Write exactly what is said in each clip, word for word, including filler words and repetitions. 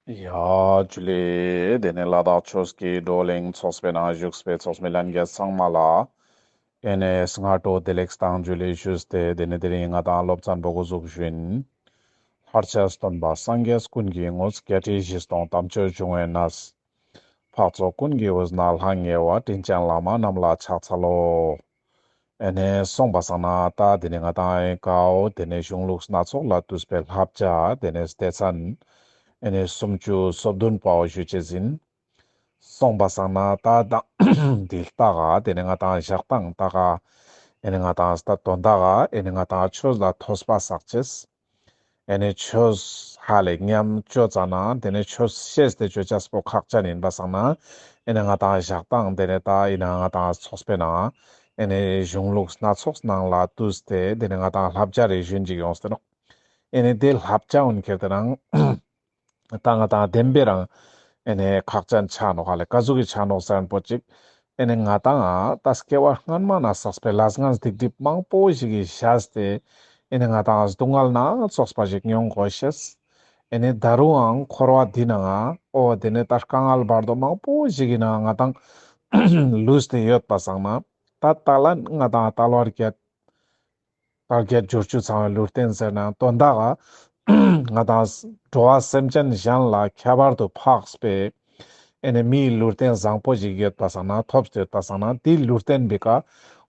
ཡ་ཇུ་ལེ། དེ་ནས་ལ་དྭགས་ཆོས་ཀྱི་བགྲོ་གླེང་ཚོགས་པའི་ནང་བཞུགས་པའི་ཚོགས་མི་ལྷན་རྒྱས་ཚང་མ་ལ་ཨེ་ནས་སྔ་དྲོ་བདེ་ལེགས་དང་ཇུ་ལེ་ཞུས་ཏེ། དེ་ནས་དེ་རིང་ང་དང་སློབ་ཚན་པོ་འགོ་འཛུགས་ཞུ་ཡིན། ལྷར་བཅས་སྟོན་པ་སངས་རྒྱས་ཀུན་གྱི་ངོ་བོ། བརྒྱད་ཁྲི་བཞི་སྟོང་དམ་ཆོས་འབྱུང་བའི་གནས། འཕགས་ཚོགས་ཀུན་གྱི་དབུས་ན་ལྷང་ངེ་བ། དྲིན་ཅན་བླ་མ་རྣམས་ལ་ཕྱག་འཚལ་ལོ། ཨེ་ནས་སོང་པ་སང་ན་ད་དེ་ནས་ང་དང་ཨེ་ཀའོ་དེ་ནས་གཞུང་ལུགས་སྣ་ཚོགས་ལས་བཏུས་པའི་བསླབ་བྱ་དེ་ནས་སྡེ་ཚན་ཨེ་ནས་སུམ་ཅུ་སོ་བདུན་པའོ་ཞུ་ཅེས་ཡིན། སོང་པ་སང་ན་ད་ད་འདི་ལྟ་ག་དེ་ནས་ང་དང་ཞག་དང་ད་ག་ཨེ་ནས་ང་དང་ད་དོན་དག་ག་ཨེ་ནས་ང་དང་ཆོས་ལ་ཐོས་པ་བསགས་ཅེས། ཨེ་ནས་ཆོས་ཧ་ལས་ཉམས་ཅོ་ཙ་ན་དེ་ནས་ཆོས་ཤེས་ཏེ་ཅོ་ཅེས་པོ་ཁག་ཅན་ཡིན་པ་སང་ན། ཨེ་ནས་ང་དང་ཞག་དང་དེ་ནས་ད་ཨེ་ནས་ང་དང་ཚོགས་པའི་ནང་ཨེ་ནས་གཞུང་ལུགས་སྣ་ཚོགས་ནང་ལས་བཏུས་ཏེ་དེ་ནས་ང་དང་བསླབ་བྱ་རེ་ཞུ་ཡིན་ཅིག་ཡོངས་ཏེ་ནོག་ཨེ་ནས་དེ་བསླབ་བྱ་འོན་ཁྱེར་ཏེ་ནང་ད་ང་དང་བདེན་པའི་རང་ཨེ་ནས་ཁག་ཅན་ཆ་ནོག་ཧ་ལས་ཀ་ཟུག་གི་ཆ་ནོག་ཟེར་ན་པོ་ཅིག་ཨེ་ནས་ང་དང་ད་སྐྱེ་བ་སྔན་མ་ན་བསགས་པའི་ལས་ངན་སྡིག་སྒྲིབ་མང་པོ་ཞིག་གི་བཞག་སྟེ། ཨེ་ནས་ང་དང་སྡུག་བསྔལ་སྣ་ཚོགས་པ་ཞིག་མྱོང་དགོས་ཤེས། ཨེ་ནས་ད་རུང་འཁོར་བ་འདི་ནང་ང་འོ་དེ་ནས་ད་དཀའ་ངལ་བར་དོ་མང་པོ་ཞིག་གི་ནང་ང་དང་ལུས་ཏེ་ཡོད་པ་སང་ན། ད་ད་ལན་ང་དང་དལ་བ་བརྒྱད། དལ་བརྒྱད་འབྱོར་བཅུ་ཚང་བའི་ལུས་རྟེན་ཟེར་ན་དོན་དག་ག་ང་དང་འགྲོ་བ་སེམས་ཅན་གཞན་ལ་ཁྱད་པར་དུ་འཕགས་པའི་ཨེ་ནས་མིའི་ལུས་རྟེན་བཟང་པོ་ཞིག་ཡོད་པ་སང་ན་ཐོབ་སྟེ་ཡོད་པ་སང་ན་དེའི་ལུས་རྟེན་པོའི་ཀ་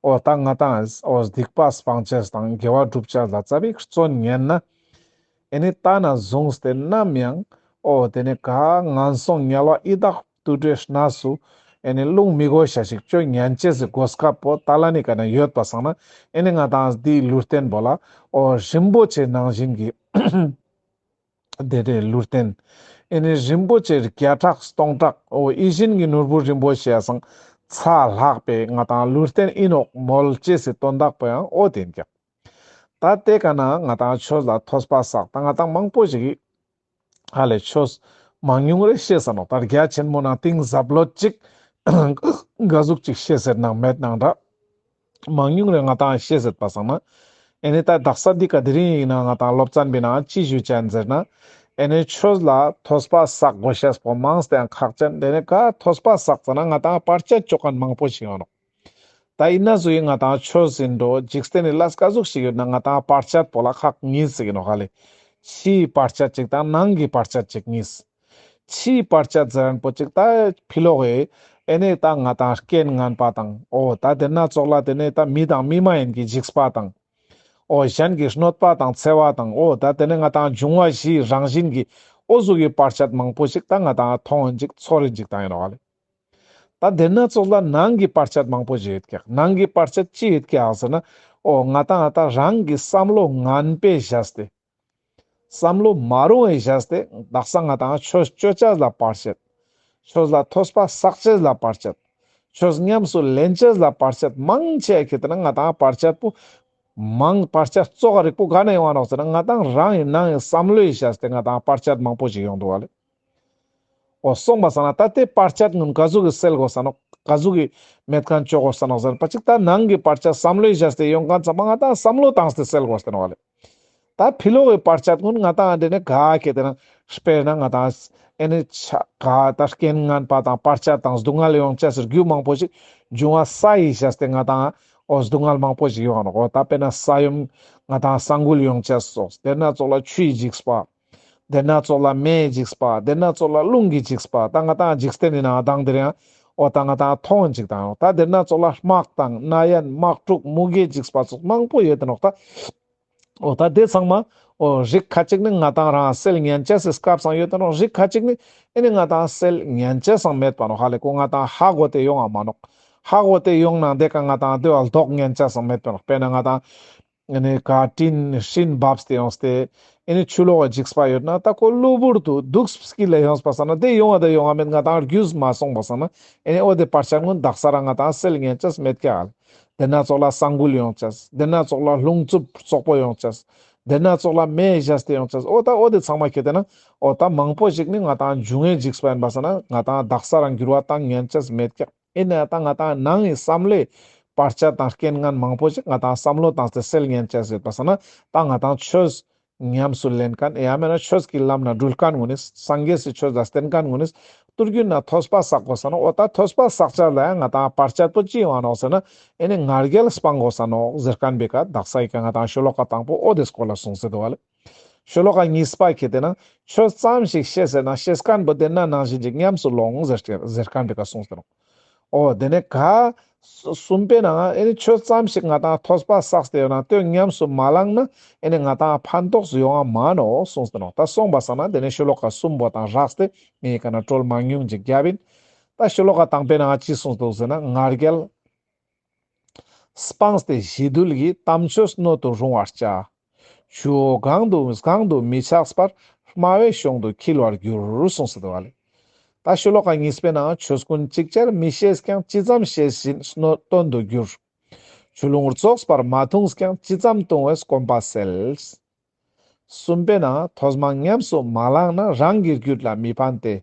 འོ་ད་ང་དང་འོ་སྡིག་པ་སྤང་ཅེས་དང་དགེ་བ་སྒྲུབ་ཅེས་ལ་ཙ་པིག་བརྩོན་ཉན་ན། ཨེ་ནས་ད་ནས་བཟུང་སྟེ་ནམ་ཡང་འོ་དེ་ནས་ག་ངན་སོང་དམྱལ་བ་ཡི་དྭགས་དུད་འགྲོའི་གནས་སུ་ཨེ་ནས་ལྷུང་མི་དགོས་ཤེས་ཤིག་ཅོ་ཉན་ཅེས་སི་གོ་སྐབས་པོ་ད་ལན་ནི་ཀ་ན་ཡོད་པ་སང་ན། ཨེ་ནས་ང་དང་དེའི་ལུས་རྟེན་པོ་ལ་འོ་རིན་པོ་ཆེ་ནང་བཞིན་གྱི་དེ་དེ་ལུས་རྟེན། ཨེ་ནས་རིན་པོ་ཆེ་བརྒྱ་ཕྲག་སྟོང་ཕྲག་འོ་ཡིད་བཞིན་གྱི་ནོར་བུ་རིན་པོ་ཆེ་ཡ་སང་ཆ་ལྷག་པའི་ང་དང་ལུས་རྟེན་ཡིན་ནོག་མོལ་ཅེས་སི་དོན་དག་པོ་ཡང་འོ་དེ་ཡིན་ཀྱག་ད་དེ་ཀ་ན་ང་དང་ཆོས་ལ་ཐོས་པ་བསགས་ད་ང་དང་མང་པོ་ཞིག་གི་ཧ་ལས་ཆོས་མང་ཉུང་རེ་ཤེས་ས་ནོག་ད་རྒྱ་ཆེན་མོ་ནང་གཏིང་ཟབ་ལོད་ཅིག་ག་ཟུག་ཅིག་ཤེས་ཟེར་ནང་མེད་ནང་འདྲ། མང་ཉུང་རེ་ང་དང་ཤེས་ཟེར་པ་སང་ན། ཨེ་ནས་ད་དག་ས་འདི་ཀ་དེ་རིང་ཡིན་ན་ང་དང་སློབ་ཚན་པའི་ནང་ཅི་ཞུ་ཅན་ཟེར་ན། ཨེ་ནས་ཆོས་ལ་ཐོས་པ་བསགས་དགོས་ཤེས་པོ་མང་སྟེ་ཡང་ཁག་ཅན། དེ་ནས་ག་ཐོས་པ་བསགས་ཙ་ན་ང་དང་བར་ཆད་ཅོ་མཁན་མང་པོ་ཞིག་ཡོང་ནོག་ད་ཡིན་ན་ཟུག་ཡིན་ང་དང་ཆོས་ཟིན་འགྲོ་འཇིག་རྟེན་ནི་ལས་ཀ་ཟུག་ཞིག་ཡོད་ན་ང་དང་བར་ཆད་པོ་ལ་ཁག་གཉིས་ཟེར་གི་ནོག་ཧ་ལས། ཕྱིའི་བར་ཆད་ཅིག་དང་ནང་གི་བར་ཆད་ཅིག་གཉིས། ཕྱིའི་བར་ཆད་ཟེར་མཁན་པོ་ཅིག་ད་ཕི་ལོག་གི་ཨེ་ནས་ད་ང་དང་རྐྱེན་ངན་པ་དང་འོ་ད་དེ་ན་ཙོགས་ལ་དེ་ནས་ད་མི་དང་མི་མ་ཡིན་གྱི་འཇིགས་པ་དང་། འོ་གཞན་གྱི་གནོད་པ་དང་འཚེ་བ་དང་འོ་ད་དེ་ནས་ང་དང་འབྱུང་བ་བཞིའི་རང་བཞིན་གྱི་འོ་ཟུག་གི་བར་ཆད་མང་པོ་ཞིག་ད་ང་དང་མཐོང་ཡིན་ཅིག་ཚོར་ཡིན་ཅིག་ད་ཡིན་ནོག་ཧ་ལས། ད་དེ་ན་ཙོགས་ལ་ནང་གི་བར་ཆད་མང་པོ་ཞིག་ཡོད་ཀྱག་ནང་གི་བར་ཆད་ཅི་ཡོད་ཀྱག་ཟེར་ན། འོ་ང་དང་ད་རང་གི་བསམ་བློ་ངན་པའི་བཞག་སྟེ། བསམ་བློ་མ་རུང་བའི་བཞག་སྟེ་དག་ས་ང་དང་ཆོས་ཅོ་ཅེས་ལ་བར་ཆད། ཆོས་ལ་ཐོས་པ་བསགས་ཅེས་ལ་བར་ཆད། ཆོས་ཉམས་སུ་ལེན་ཅེས་ལ་བར་ཆད་མང་ཆེ་ཁྱེར་ཏེ་ན་ང་དང་བར་ཆད་པོ། མང་བར་ཆད་ཙོགས་རིགས་པོ་ག་ནས་ཡོང་བ་ནོག་ཟེར་ན་ང་དང་རང་གི་ནང་གི་བསམ་བློའི་བཞག་སྟེ་ང་དང་བར་ཆད་མང་པོ་ཞིག་ཡོང་འདུག་བ་ལེ། འོ་སོང་པ་སང་ན་ད་དེ་བར་ཆད་ངུན་ག་ཟུག་གི་སེལ་དགོས་ས་ནོག་ག་ཟུག་གི་མེད་མཁན་ཅོ་དགོས་ས་ནོག་ཟེར་ན་པ་ཅིག་ད་ནང་གི་བར་ཆད་བསམ་བློའི་བཞག་སྟེ་ཡོང་མཁན་ཚང་མ་ང་དང་བསམ་བློ་བཏང་སྟེ་སེལ་དགོས་ས་ནོག་བ་ལེ། ད་ཕི་ལོག་གི་བར་ཆད་ངུན་ང་དང་འདི་ནས་ག་ཁྱེར་ཏེ་ན་དཔེར་ན་ང་དང་ཨེ་ནི་ཆ་ག་ད་རྐྱེན་ངན་པ་དང་བར་ཆད་དང་སྡུག་བསྔལ་ཡོང་ཅེས་སི་རྒྱུ་མང་པོ་ཞིག་འབྱུང་བ་ས་ཡི་བཞག་སྟེ་ང་དང་འོ་སྡུག་བསྔལ་མང་པོ་ཞིག་ཡོང་ནོག་འོ་ད་དཔེར་ན་ས་ཡོམ་ང་དང་ས་འགུལ་ཡོང་ཅེས་སོགས་དེ་ན་ཙོགས་ལ་ཆུའི་འཇིགས་པ། དེ་ན་ཙོགས་ལ་མེའི་འཇིགས་པ། དེ་ན་ཙོགས་ལ་རླུང་གི་འཇིགས་པ། ད་ང་དང་འཇིག་རྟེན་ནི་ནང་དང་དེ་རིང་འོ་ད་ང་དང་མཐོང་ཅིག་དང་ཡོང་། ད་དེ་ན་ཙོགས་ལ་དམག་དང་ནད་ཡམས་དམག་འཁྲུག་མུ་གེའི་འཇིགས་པ་སོགས་མང་པོ་ཡོད་དེ་ནོག་ད། འོ་ད་དེ་ཚང་མ་འོ་རིགས་ཁ་ཅིག་ནི་ང་དང་རང་སེལ་ཉན་ཅེས་སི་སྐབས་སང་ཡོད་དེ་ནོག་རིགས་ཁ་ཅིག་ནི་ཨེ་ནི་ང་དང་སེལ་ཉན་ཅེས་སང་མེད་པ་ནོག་ཧ་ལས་ཁོ་ང་དང་ཧ་གོ་སྟེ་ཡོང་ང་མ་ནོག་ཧ་གོ་སྟེ་ཡོང་ན་དེ་ཀ་ང་དང་དེ་བ་ལྡོག་ཉན་ཅེས་སང་མེད་པ་ནོག་དཔེར་ན་ང་དང་ཨེ་ནི་ག་སྤྲིན་སྤྲིན་བབས་ཏེ་ཡོངས་ཏེ་ཨེ་ནི་ཆུ་ལོག་གི་འཇིགས་པ་ཡོད་ན་ད་ཁོ་གློ་བུར་དུ་དུག་སྐྱིད་ལ་ཡོངས་པ་སང་ན་དེ་ཡོང་བ་དང་ཡོང་བ་མེད་ང་དང་རྒྱུས་མ་སོང་པ་སང་ན་ཨེ་ནི་འོ་དེ་བར་ཆད་ངུན་དག་ས་རང་ང་དང་སེལ་ཉན་ཅེས་མེད་ཀྱག་དེ་ན་ཙོགས་ལ་ས་འགུལ་ཡོང་ཅེས། དེ་ན་ཙོགས་ལ་རླུང་འཚུབ་རྩོག་པོ་ཡོང་ཅེས། དེ་ན་ཙོགས་ལ་མེ་བཞག་སྟེ་ཡོང་ཅེས། འོ་ད་འོ་དེ་ཚང་མ་ཁྱེར་ཏེ་ན་འོ་ད་མང་པོ་ཞིག་ནི་ང་དང་འབྱུང་བའི་འཇིགས་པ་ཡིན་པ་སང་ན་ང་དང་དག་ས་རང་འགྱུར་བ་བཏང་ཉན་ཅེས་མེད་ཀྱག་ཨེ་ནི་ད་ང་དང་ནང་གི་བསམ་བློའི་བར་ཆད་དང་རྐྱེན་ངན་མང་པོ་ཞིག་ང་དང་བསམ་བློ་བཏང་སྟེ་སེལ་ཉན་ཅེས་ཡོད་པ་སང་ན་ད་ང་དང་ཆོས་ ཉམས་སུ་ལེན་མཁན་ཡང་མེད་ན་ཆོས་ཀྱི་ལམ་ན་འགྲུལ་མཁན་གུན་ནི་སངས་རྒྱས་སི་ཆོས་ལ་བརྟེན་མཁན་གུན་ནི་ཏུར་རྒྱུན་ན་ཐོས་པ་བསགས་དགོས་ས་ནོག། འོ་ད་ཐོས་པ་བསགས་ཅེས་ལ་ཡང་ང་ཏང་བར་ཆད་པོ་ཅི་ཡོང་ང་ནོག་ཟེར་ན། ཨེ་ནི་ང་རྒྱལ་སྤང་དགོས་ས་ནོག་ཟེར་མཁན་པོའི་ཀ་དག་ས་ཡི་ཀ་ང་ཏང་ཤོ་ལོ་ཀ་དང་པོ་འོ་དེ་སྐོར་ལ་གསུངས་ཏེ་འདུག་པ་ལེ། ཤོ་ལོ་ཀ་གཉིས་པ་ཁེ་ཏེ་ན་ཆོས་ཙམ་ཞིག་ཤེས་ཟེར་ན་ཤེས་མཁན་པོ་དེ་ན་ནང་བཞིན་ཅིག་ཉམས་སུ་ལོངས་ཟེར་ཟེར་མཁན་པོའི་ཀ་གསུངས་ཏེ་ནོག། འོ་དེ་ནས་ཀ་གསུམ་པའི་ནང་ཨེ་ནི་ཆོས་ཙམ་ཞིག་ང་ཏང་ཐོས་པ་བསགས་ཏེ་ཡོད་ན་དེ་ཉམས་སུ་མ་བླངས་ན་ཨེ་ནི་ང་ཏང་ཕན་ཐོགས་སུ་ཡོང་ང་མ་ནོག་གསུངས་ཏེ་ནོག། ད་སོང་པ་སང་ན་དེ་ནས་ཤོ་ལོ་ཀ་གསུམ་པོ་དང་སྦྲགས་ཏེ་ངའི་ཀ་ན་བཀྲོལ་མང་ཉུང་ཅིག་རྒྱབ་ཡིན། ད་ཤོ་ལོ་ཀ་དང་པོའི་ནང་ཅི་གསུངས་འདུག་ཟེར་ན། ང་རྒྱལ་སྤངས་ཏེ་ཞི་དུལ་གྱིས། དམ་ཆོས་སྣོད་དུ་རུང་བར་བྱ། ཆུ་བོ་གང་དུ་གང་དུ་མི་ཆགས་པར། སྨྲ་བའི་གཞོང་དུ་འཁྱིལ་བར་འགྱུར། གསུངས་ཏེ་འདུག་པ་ལེ། ད་ཤོ་ལོ་ཀ་གཉིས་པའི་ནང་ཆོས་ཀུན་ཅིག་ཅར་མི་ཤེས་ཀྱང་། ཇི་ཙམ་ཤེས་བཞིན་དོན་དུ་འགྱུར། ཆུ་ཀླུང་རྫོགས་པར་མ་འཐུངས་ཀྱང་། ཇི་ཙམ་བཏུང་བས་སྐོམ་པ་སེལ། གསུམ་པའི་ནང་ཐོས་མང་ཉམས་སུ་མ་བླངས་ན། རང་གི་རྒྱུད་ལ་མི་ཕན་ཏེ།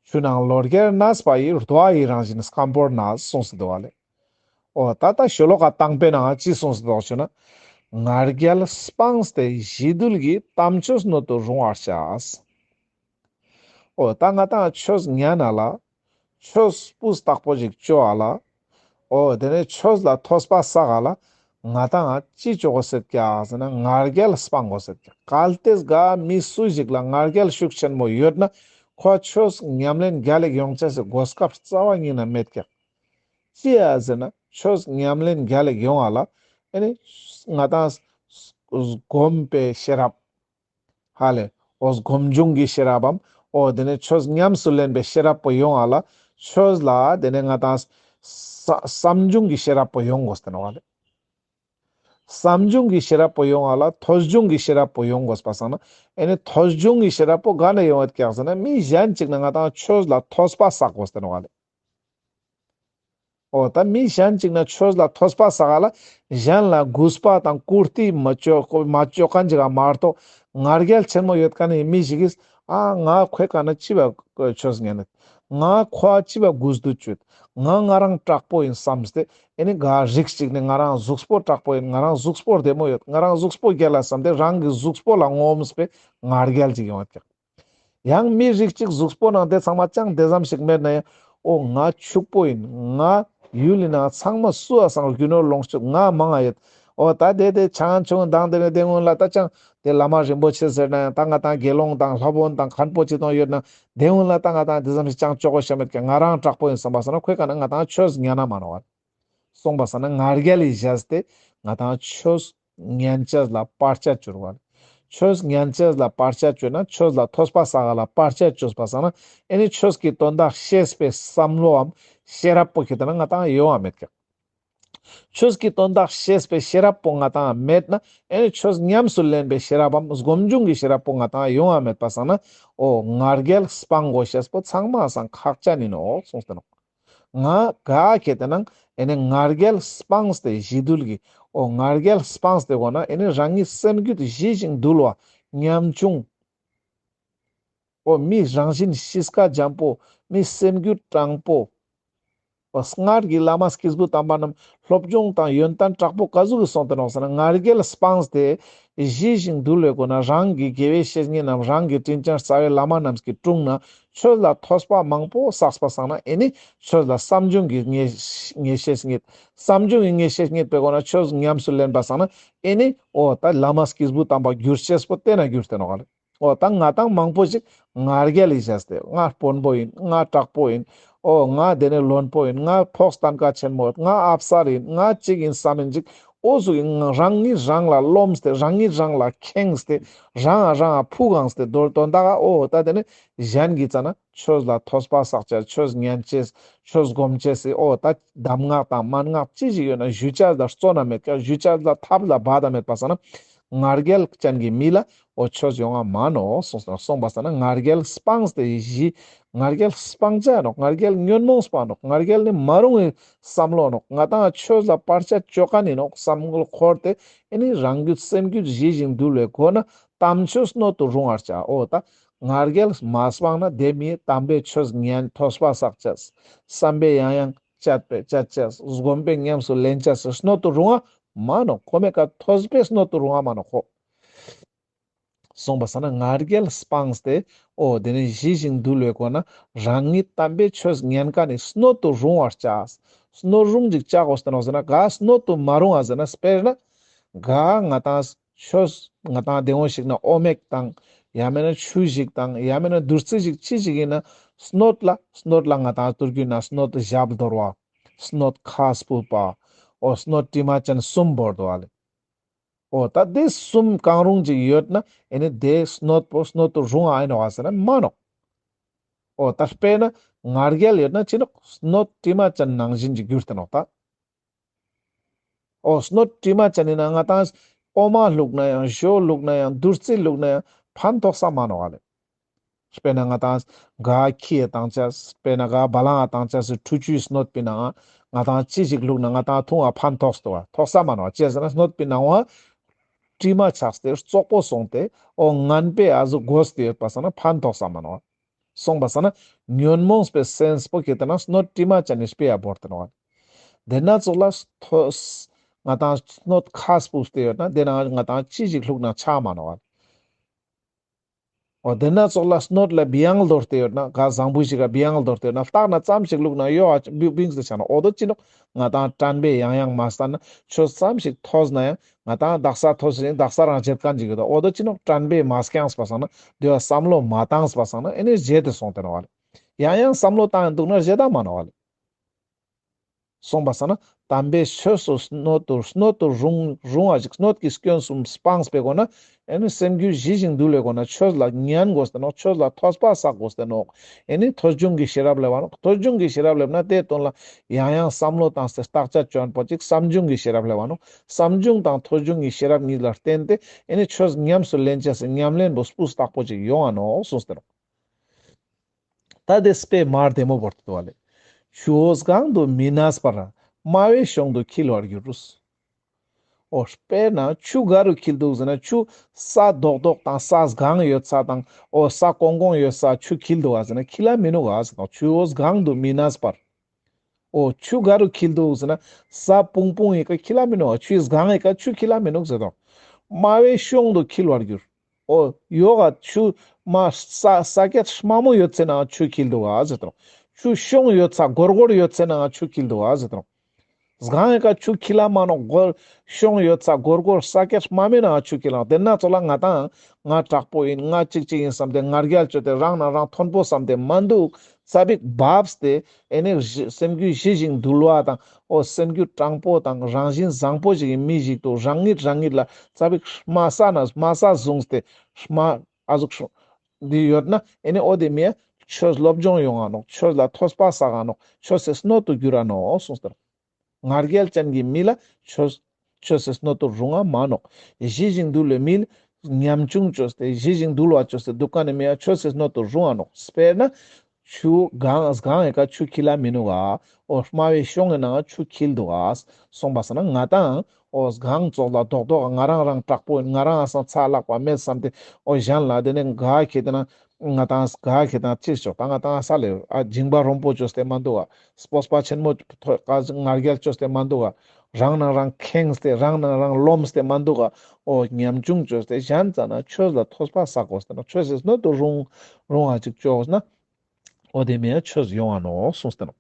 ཆུ་ནང་ལོ་བརྒྱར་གནས་པ་ཡི། རྡོ་ཡི་རང་བཞིན་སྐམ་པོར་གནས། གསུངས་ཏེ་འདུག་པ་ལེ། འོ་ད་ལྟ་ཤོ་ལོ་ཀ་དང་པོའི་ནང་ཅི་གསུངས་ཏེ་འདུག་ཞུ་ན། ང་རྒྱལ་སྤངས་ཏེ་ཞི་དུལ་གྱིས། དམ་ཆོས་སྣོད་དུ་རུང་བར་བྱ། འོ་ད་ང་ཏང་ཆོས་ཉན་ན་ལ། ཆོས་སྤུས་དག་པོ་ཞིག་ཅོ་འ་ལ། འོ་དེ་ནས་ཆོས་ལ་ཐོས་པ་བསགས་འ་ལ། ང་ཏང་ཅི་ཅོ་དགོས་ཟེར་ཀྱག་ཟེར་ན་ང་རྒྱལ་སྤང་དགོས་ཟེར་ཀྱག། གལ་ཏེ་ག་མི་སུ་ཞིག་ལ་ང་རྒྱལ་ཤུགས་ཆེན་མོ་ཡོད་ན་ཁོ་ཆོས་ཉམས་ལེན་རྒྱལ་ལ་ཡོང་ཅེས་སི་གོ་སྐབས་རྩ་བ་ཉིད་ན་མེད་ཀྱག། ཅི་ཡ་ཟེར་ན་ཆོས་ཉམས་ལེན་རྒྱལ་ལ་ཡོང་འ་ལ། ཨེ་ནི་ང་ཏང་སྒོམ་པའི་ཤེས་རབ། ཧ་ལེ། འོ་སྒོམ་བྱུང་གི་ཤེས་རབ་བམ། འོ་དེ་ནས་ཆོས་ཉམས་སུ་ལེན་པའི་ཤེས་རབ་པོ་ཡོང་འ་ལ། ཆོས་ལ་དེ་ནས་ང་ཏང་ས་བསམ་བྱུང་གི་ཤེས་རབ་པོ་ཡོང་དགོས་ཏེ་ནོག་པ་ལེ། བསམ་བྱུང་གི་ཤེས་རབ་པོ་ཡོང་འ་ལ་ཐོས་བྱུང་གི་ཤེས་རབ་པོ་ཡོང་དགོས་པ་སང་ན། ཨེ་ནི་ཐོས་བྱུང་གི་ཤེས་རབ་པོ་ག་ནས་ཡོང་ཡོད་ཀྱག་ཟེར་ན་མི་གཞན་ཅིག་ན་ང་ཏང་ཆོས་ལ་ཐོས་པ་བསགས་དགོས་ཏེ་ནོག་པ་ལེ། འོ་ད་མི་གཞན་ཅིག་ན་ཆོས་ལ་ཐོས་པ་བསགས་འ་ལ་གཞན་ལ་གུས་པ་དང་བཀུར་སྟི་མ་ཅོ་མ་ཅོ་མཁན་ཅིག་ག་མ་གཏོགས་ང་རྒྱལ་ཆེན་མོ་ཡོད་མཁན་ནི་མི་ཞིག་གིས་ཨ་ང་ཁོའི་ཀ་ན་ཅི་བ་ཆོས་ཉན་ནི། ང་ཁོ་ཅི་བ་གུས་འདུད་ཅོ་ཡོད། ང་ང་རང་དྲག་པོ་ཡིན་བསམས་ཏེ། ཨེ་ནི་ག་རིགས་ཅིག་ནི་ང་རང་གཟུགས་པོ་དྲག་པོ་ཡིན། ང་རང་གཟུགས་པོ་བདེ་མོ་ཡོད། ང་རང་གཟུགས་པོ་རྒྱལ་ལ་བསམས་ཏེ་རང་གི་གཟུགས་པོ་ལ་ངོམས་པའི་ང་རྒྱལ་ཅིག་ཡོང་ཡོད་ཀྱག། ཡང་མི་རིགས་གཅིག་གཟུགས་པོ་ནང་དེ་ཚང་མ་ཅང་དེ་ཙམ་ཞིག་མེད་ན་ཡང་། འོ་ང་ཕྱུག་པོ་ཡིན། ང་ཡུལ་ལི་ནང་ཚང་མ་སུ་འ་སང་རྒྱུ་ནོར་ལོངས་སྤྱོད་ང་མང་ང་ཡོད། འོ་ད་དེ་དེ་ཆང་ཆུང་དང་དེ་ནས་དེ་སྔོན་ལ་ད་ཅང་དེ་བླ་མ་རིན་པོ་ཆེ་ཟེར་ན་ཡང་ད་ང་ཏང་དགེ་སློང་དང་སློབ་དཔོན་དང་མཁན་པོ་ཅི་དང་ཡོད་ན་དེ་སྔོན་ལ་ད་ང་ཏང་དེ་ཙམ་ཞིག་ཅང་ཅོ་གོ་ཤ་མེད་ཀྱག། ང་རང་དྲག་པོ་ཡིན་བསམ་པ་སང་ན་ཁོའི་ཀ་ན་ང་ཏང་ཆོས་ཉན་ན་མ་ནོག་པ། སོང་པ་སང་ན་ང་རྒྱལ་ལི་བཞག་སྟེ་ང་ཏང་ཆོས་ཉན་ཅེས་ལ་བར་ཆད་གྱུར་བ། ཆོས་ཉན་ཅེས་ལ་བར་ཆད་གྱུར་ན་ཆོས་ལ་ཐོས་པ་བསགས་འ་ལ་བར་ཆད་གྱུར་པ་སང་ན་ཨེ་ནི་ཆོས་ཀྱི་དོན་དག་ཤེས་པའི་བསམ་བློའམ་ཤེས་རབ་པོ་ཁེ་ཏེ་ན་ང་ཏང་ཡོང་བ་མེད་ཀྱག། ཆོས་ཀྱི་དོན་དག་ཤེས་པའི་ཤེས་རབ་པོ་ང་ཏང་མེད་ན་ཨེ་ནི་ཆོས་ཉམས་སུ་ལེན་པའི་ཤེས་རབ་བམ་སྒོམ་བྱུང་གི་ཤེས་རབ་པོ་ང་ཏང་ཡོང་བ་མེད་པ་སང་ན། འོ་ང་རྒྱལ་སྤང་དགོས་ཤེས་པོ་ཚང་མ་སང་ཁག་ཅན་ཡིན་ནོག་གསུངས་ཏེ་ནོག། ང་ག་ཁེ་ཏེ་ན་ཨེ་ནི་ང་རྒྱལ་སྤངས་ཏེ་ཞི་དུལ་གྱིས། འོ་ང་རྒྱལ་སྤངས་ཏེ་གོ་ན་ཨེ་ནི་རང་ཉིད་སེམས་རྒྱུད་ཞི་ཞིང་དུལ་བ་ཉམ་ཆུང་། འོ་མི་རང་བཞིན་གཤིས་ཀ་འཇམ་པོ། མི་སེམས་རྒྱུད་དྲང་པོ། འོ་སྔར་གྱི་བླ་མ་སྐྱེས་བུ་དམ་པ་རྣམས་སློབ་སྦྱོང་དང་ཡོན་ཏན་དྲག་པོ་ག་ཟུག་གི་སོང་སྟེ་ནོག་ཟེར་ན་ང་རྒྱལ་སྤངས་ཏེ་ཞི་ཞིང་དུལ་བའི་སྒོ་ནས་རང་གི་དགེ་བའི་བཤེས་གཉེན་རྣམས་རང་གི་དྲིན་ཅན་རྩ་བའི་བླ་མ་རྣམས་ཀྱི་དྲུང་ན་ཆོས་ལ་ཐོས་པ་མང་པོ་བསགས་པ་སང་ན་ཨེ་ནི་ཆོས་ལ་བསམ་བྱུང་གི་ངེས་ངེས་ཤེས་རྙེད། བསམ་བྱུང་གི་ངེས་ཤེས་རྙེད་པའི་སྒོ་ནས་ཆོས་ཉམས་སུ་ལེན་པ་སང་ན་ཨེ་ནི་འོ་ད་བླ་མ་སྐྱེས་བུ་དམ་པ་འགྱུར་ཤེས་པོ་དེ་ན་འགྱུར་ཏེ་ནོག་ལེ། འོ་ད་ང་ཏང་མང་པོ་ཞིག་ང་རྒྱལ་ལི་བཞག་སྟེ་ང་དཔོན་པོ་ཡིན། ང་དྲག་པོ་ཡིན། འོ་ང་དེ་ནས་བློན་པོ་ཡིན། ང་ཕོགས་སྟན་ཁ་ཆེན་མོ་ཡོད། ང་ཨབ་སར་ཡིན། ང་གཅིག་ཡིན་བསམ་ཡིན་ཅིག། འོ་ཟུག་ཡིན་རང་ཉིད་རང་ལ་རློམས་ཏེ་རང་ཉིད་རང་ལ་ཁེངས་ཏེ་རང་ང་རང་ང་ཕུག་གངས་ཏེ་དོན་དག་འོ་ད་དེ་ནས་གཞན་གྱི་རྩ་ན་ཆོས་ལ་ཐོས་པ་བསགས་ཅེས་ཆོས་ཉན་ཅེས་ཆོས་སྒོམ་ཅེས་སི་འོ་ད་གདམས་ངག་དང་མན་ངག་ཅི་ཞིག་ཡོད་ན་ཞུ་ཅེས་ལ་བརྩོན་ན་མེད་ཀྱག། ཞུ་ཅེས་ལ་ཐབས་ལ་བར་ན་མེད་པ་སང་ན་ང་རྒྱལ་ཅན་གྱི་མི་ལ་འོ་ཆོས་ཡོང་ང་མ་ནོག་གསུངས་སོང་། སོང་པ་སང་ན་ང་རྒྱལ་སྤངས་ཏེ་ཞི། ང་རྒྱལ་སྤང་ཅེས་ནོག། ང་རྒྱལ་ཉོན་མོངས་པ་ནོག། ང་རྒྱལ་ནི་མ་རུང་བའི་བསམ་བློ་ནོག། ང་ཏང་ཆོས་ལ་བར་ཆད་གཅོད་མཁན་ཡིན་ནོག་བསམ་བློ་འཁོར་ཏེ་ཨེ་ནི་རང་རྒྱུད་སེམས་རྒྱུད་ཞི་ཞིང་དུལ་བའི་སྒོ་ནས་དམ་ཆོས་སྣོད་དུ་རུང་བར་བྱ། འོ་ད་ང་རྒྱལ་མ་སྤངས་ན་དེ་མི་དམ་པའི་ཆོས་ཉན་ཐོས་པ་བསགས་ཅེས་བསམ་པས་ཡང་ཡང་དཔྱད་པས་དཔྱད་ཅེས་སྒོམ་པས་ཉམས་སུ་ལེན་ཅེས་སི་སྣོད་དུ་རུང་བ་མ་ནོག། ཁོ་མེད་ཀ་ཐོས་པའི་སྣོད་དུ་རུང་བ་མ་ནོག་ཁོ། སོང་པ་སང་ན་ང་རྒྱལ་སྤངས་ཏེ། འོ་དེ་ནི་ཞི་ཞིང་དུལ་བའི་སྒོ་ན་རང་ཉིད་དམ་པའི་ཆོས་ཉན་མཁན་ནི་སྣོད་དུ་རུང་བར་བྱ། སྣོད་རུང་ཅིག་བྱ་དགོས་ཏེ་ནོག་ཟེར་ན་ག་སྣོད་དུ་མ་རུང་བ་ཟེར་ན་དཔེར་ན་ག་ང་ཏང་ཆོས་ང་ཏང་དེ་འོ་ཞིག་ན་འོ་མ་ཞིག་དང་ཡང་མེད་ན་ཆུ་ཞིག་དང་ཡང་མེད་ན་བདུད་རྩི་ཞིག་ཅི་ཞིག་ཡིན་ན་སྣོད་ལ་སྣོད་ལ་ང་ཏང་དུར་རྒྱུ་ན་སྣོད་ཞབས་དོར་བ། སྣོད་ཁ་སྤུབ་པ། འོ་སྣོད་དྲི་མ་ཅན་གསུམ་བོར་དུག་ལེ། འོ་ད་དེ་གསུམ་གང་རུང་ཅིག་ཡོད་ན་ཨེ་ནི་དེ་སྣོད་པོ་སྣོད་དུ་རུང་ཨ་ཡིན་ནོག་ཟེར་ན་མ་ནོག་འོ་ད་དཔེར་ན་ང་རྒྱལ་ཡོད་ན་ཅི་ནོག་སྣོད་དྲི་མ་ཅན་ནང་བཞིན་གྱི་གྱུར་ཏེ་ནོག་ད། འོ་སྣོད་དྲི་མ་ཅན་ཡིན་ན་ང་ཏང་འོ་མ་བླུགས་ན་ཡང་ཞོ་བླུགས་ན་ཡང་བདུད་རྩི་བླུགས་ན་ཡང་ཕན་ཐོགས་ས་མ་ནོག་ལེ། དཔེར་ན་ང་ཏང་ག་ཁྱི་ཡ་བཏང་ཅེས། དཔེར་ན་ག་བ་ལང་ང་བཏང་ཅེས་སི་ཁྲུ་ཆུའི་སྣོད་པོའི་ནང་ང་ང་ཏང་ཅི་ཞིག་བླུགས་ན་ང་ཏང་འཐུང་བ་ཕན་ཐོགས་ཏོག་ཐོགས་ས་མ་ནོག་ཅི་ཟེར་ན་སྣོད་པོའི་ནང་བ་དྲི་མ་ཆགས་ཏེ་བཙོག་པོ་སོང་སྟེ་འོ་ངན་པའི་ཨ་ཟུག་གོས་ཏེ་ཡོད་པ་སང་ན་ཕན་ཐོགས་ས་མ་ནོག་སོང་པ་སང་ན་ཉོན་མོངས་པའི་སེམས་པོ་ཁྱེར་ཏེ་ན་སྣོད་དྲི་མ་ཅན་ནི་དཔེ་ཡ་བོར་ཏེ་ནོག་དེ་ན་ཙོགས་ལ་ཐོ་ང་ཏང་སྣོད་ཁ་སྤུབས་ཏེ་ཡོད་ན་དེ་ན་ང་ཏང་ཅི་ཞིག་བླུགས་ན་ཆགས་མ་ནོག་འོ་དེ་ན་ཙོགས་ལ་སྣོད་ལ་བི་ཡང་དོར་ཏེ་ཡོད་ན་ག་བཟང་པོ་ཞིག་ག་བི་ཡང་དོར་ཏེ་ཡོད་ན་ལྟག་ན་ཙམ་ཞིག་བླུགས་ན་གཡོ་བ་བིངས་ཏེ་ཆ་ན་འོ་དོ་ཅི་ནོག་ང་ཏང་དྲན་པས་ཡང་ཡང་མ་བསྟེན་ན་ཆོས་ཙམ་ཞིག་ཐོས་ན་ཡང་ང་ཏང་དག་ས་ཐོས་ཤིང་དག་ས་རང་བརྗེད་མཁན་ཅིག་ཡོད་དོ། འོ་དོ་ཅི་ནོག་དྲན་པས་མ་བསྐྱངས་པ་སང་ན་དེ་བ་བསམ་བློ་མ་བཏངས་པ་སང་ན་ཨེ་ནི་བརྗེད་དེ་སོང་སྟེ་ནོག་ལེ། ཡང་ཡང་བསམ་བློ་བཏང་ཡིན་འདུག་ན་བརྗེད་ད་མ་ནོག་ལེ། སོང་པ་སང་ན་དམ་པའི་ཆོས་སུ་སྣོད་དུ་སྣོད་དུ་རུང་རུང་བ་ཞིག་སྣོད་ཀྱི་སྐྱོན་གསུམ་སྤངས་པའི་སྒོ་ན་ཨེ་ནི་སེམས་རྒྱུད་ཞི་ཞིང་དུལ་བའི་སྒོ་ན་ཆོས་ལ་ཉན་དགོས་ཏེ་ནོག་ཆོས་ལ་ཐོས་པ་བསགས་དགོས་ཏེ་ནོག་ཨེ་ནི་ཐོས་བྱུང་གི་ཤེས་རབ་སླེབ་བ་ནོག་ཐོས་བྱུང་གི་ཤེས་རབ་སླེབ་ན་དེའི་དོན་ལ་ཡང་ཡང་བསམ་བློ་བཏང་སྟེ་བརྟག་དཔྱད་བཅོ་ཡིན་པོ་ཅིག་བསམ་བྱུང་གི་ཤེས་རབ་སླེབ་བ་ནོག་བསམ་བྱུང་དང་ཐོས་བྱུང་གི་ཤེས་རབ་གཉིས་ལ་བརྟེན་ཏེ་ཨེ་ནི་ཆོས་ཉམས་སུ་ལེན་ཅེས་སི་ཉམས་ལེན་པོ་སྤུས་དག་པོ་ཅིག་ཡོང་བ་ནོག་གསུངས་ཏེ་ནོག་ད་དེ་དཔེ་མ་བདེ་མོ་བོར་ཏེ་འདུག་ལེ། ཆུ་བོ་སྒང་དུ་མི་གནས་པར། དམའ་བའི་གཤོང་དུ་འཁྱིལ་བར་འགྱུར། འོ་དཔེར་ན་ཆུ་ག་རུ་འཁྱིལ་འདུག་ཟེར་ན་ཆུ་ས་རྡོག་རྡོག་དང་ས་སྒང་ཡོད་ས་དང་འོ་ས་ཀོང་ཀོང་ཡོད་ས་ཆུ་འཁྱིལ་འདུག་ག་ཟེར་ན་འཁྱིལ་ལ་མི་ནུག་ག་ཟེར་དང་ཆུ་བོ་སྒང་དུ་མི་གནས་པར། འོ་ཆུ་ག་རུ་འཁྱིལ་འདུག་ཟེར་ན་ས་སྤུང་སྤུང་ཡི་ཀ་འཁྱིལ་ལ་མི་ནུག་ག་ཆུའི་སྒང་ཡི་ཀ་ཆུ་འཁྱིལ་ལ་མི་ནུག་ཟེར་དང་། དམའ་བའི་གཤོང་དུ་འཁྱིལ་བར་འགྱུར། འོ་ཡོག་ག་ཆུ་མ་ས་ས་ཀྱད་དམའ་མོ་ཡོད་ཚེ་ན་ཆུ་འཁྱིལ་འདུག་ག་ཟེར་དང་། ཆུ་གཤོང་ཡོད་ས་སྒོར་སྒོར་ཡོད་ཚེ་ན་ཆུ་འཁྱིལ་འདུག་ག་ཟེར་དང་། སྒང་ཡི་ཀ་ཆུ་འཁྱིལ་ལ་མ་ནོག་སྒོར་གཤོང་ཡོད་ས་སྒོར་སྒོར་ས་ཀྱད་དམའ་མོའི་ན་ཆུ་འཁྱིལ་ལ་དེ་ན་ཙོགས་ལ་ང་ཏང་ང་དྲག་པོ་ཡིན་ང་ཅིག་ཅིག་ཡིན་བསམ་སྟེ་ང་རྒྱལ་བཅོས་ཏེ་རང་ན་རང་མཐོན་པོ་བསམ་སྟེ་མ་འདུག་ཙ་པིག་བབས་ཏེ་ཨེ་ནི་སེམས་རྒྱུད་ཞི་ཞིང་དུལ་བ་དང་འོ་སེམས་རྒྱུད་དྲང་པོ་དང་རང་བཞིན་བཟང་པོ་ཞིག་གི་མི་ཞིག་ཏུ་རང་ཉིད་རང་ཉིད་ལ་ཙ་པིག་དམའ་ས་ན་དམའ་ས་བཟུང་སྟེ་དམའ་ཨ་ཟུག་འདི་ཡོད་ན་ཨེ་ནི་འོ་དེ་མི་ཡ་ཆོས་སློབ་སྦྱོང་ཡོང་ང་ནོག་ཆོས་ལ་ཐོས་པ་བསགས་ང་ནོག་ཆོས་སི་སྣོད་དུ་འགྱུར་ར་ནོག་གསུངས་ཏེ། ང་རྒྱལ་ཅན་གྱི་མི་ལ་ཆོས་ཆོས་སི་སྣོད་དུ་རུང་ང་མ་ནོག་ཞི་ཞིང་དུལ་བའི་མི་ལ་ཉམ་ཆུང་བཅོས་ཏེ་ཞི་ཞིང་དུལ་བ་བཅོས་ཏེ་འདུག་མཁན་ནི་མི་ཡ་ཆོས་སི་སྣོད་དུ་རུང་ང་ནོག་དཔེར་ན་ཆུ་སྒང་སྒང་ཡི་ཀ་ཆུ་འཁྱིལ་ལ་མི་ནུག་ག་འོ་དམའ་བའི་གཤོང་གི་ནང་ཆུ་འཁྱིལ་འདུག་ག་སོང་པ་སང་ན་ང་ཏང་འོ་སྒང་ཙོགས་ལ་རྡོག་རྡོག་ང་རང་རང་དྲག་པོ་ཡིན་ང་རང་ཨ་སང་ཚ་ལག་པ་མེད་བསམ་སྟེ་འོ་གཞན་ལ་དེ་ནས་ག་ཁྱེར་ཏེ་ན་ང་ཏང་ག་ཁྱེར་ཏེ་ན་ཅི་ཆོག་ད་ང་ཏང་ས་ལེ་ཨ་སྦྱིན་པ་རོམ་པོ་བཅོས་ཏེ་མ་འདུག་ག་སྤོབས་པ་ཆེན་མོ་ཐོ་ང་རྒྱལ་བཅོས་ཏེ་མ་འདུག་ག་རང་ན་རང་ཁེངས་ཏེ་རང་ན་རང་རློམས་ཏེ་མ་འདུག་ག་འོ་ཉམ་ཆུང་བཅོས་ཏེ་གཞན་ཙ་ན་ཆོས་ལ་ཐོས་པ་བསགས་དགོས་ཏེ་ན་ཆོས་སི་སྣོད་དུ་རུང་རུང་བ་ཅིག་བཅོས་ན་འོ་དེ་མི་ཡ་ཆོས་ཡོང་ང་ནོག་གསུངས་ཏེ་ནོག་